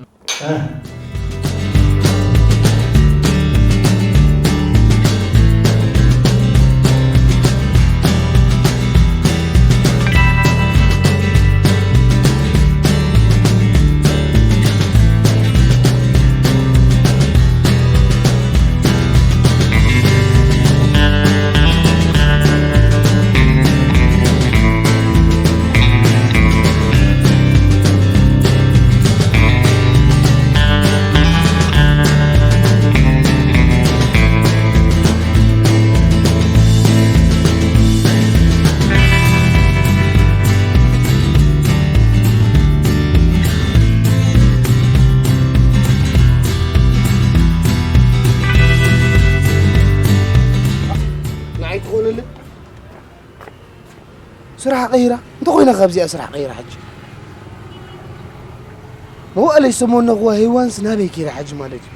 ትኾነለ ስራሕ ቀይራ እንተ ኮይና ካብዚኣ ስራሕ ቀይራ ሕጂ መዋእለይ ዝተመነኽዋ ሄዋንስ ናበይ ከይዳ ሕጂ ማለት እዩ።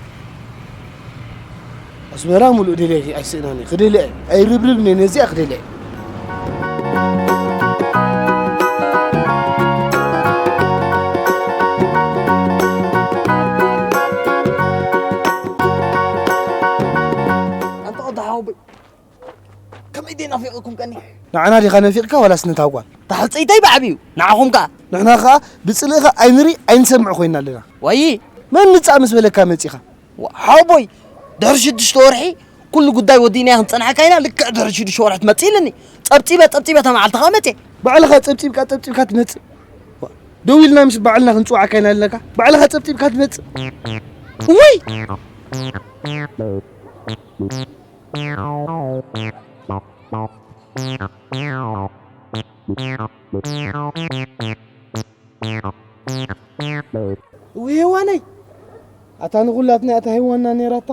ኣስመራ ሙሉእ ደልየ ኣይስእናኒ ክደልያ እየ ኣይርብርብኒ ነዚኣ ክደልያ እየ። ኣንተ ቆዳ ሓወቦይ ከመይ ደይ ናፊቕኩም ቀኒ? ንዓና ዲኻ ነፊቕካ ዋላስ ነታ ጓል? ታሕፀይተይ ባዕቢ እዩ ንዓኹም ከኣ ንሕና ከኣ ብፅልእኻ ኣይንርኢ ኣይንሰምዕ ኮይና ኣለና። ወይ መን ምፃእ ምስ በለካ መፂኻ? ሓወቦይ ድሕሪ ሽዱሽተ ወርሒ ኩሉ ጉዳይ ወዲእናዮ ክንፀንሐካ ኢና። ልክዕ ድሕሪ ሽዱሽተ ወርሒ ትመፅእ ኢልኒ። ፀብፂበ ፀብፂበ እታ መዓልቲ ከዓ መፅየ። ባዕልኻ ፀብፂብካ ፀብፂብካ ትመፅእ። ደው ኢልና ምስ ባዕልና ክንፅውዓካ ኢና ኣለካ። ባዕልኻ ፀብፂብካ ትመፅእ። ወይ እወ ሄዋነይ ኣታ ንኹላትና እታ ሄዋና ነይራታ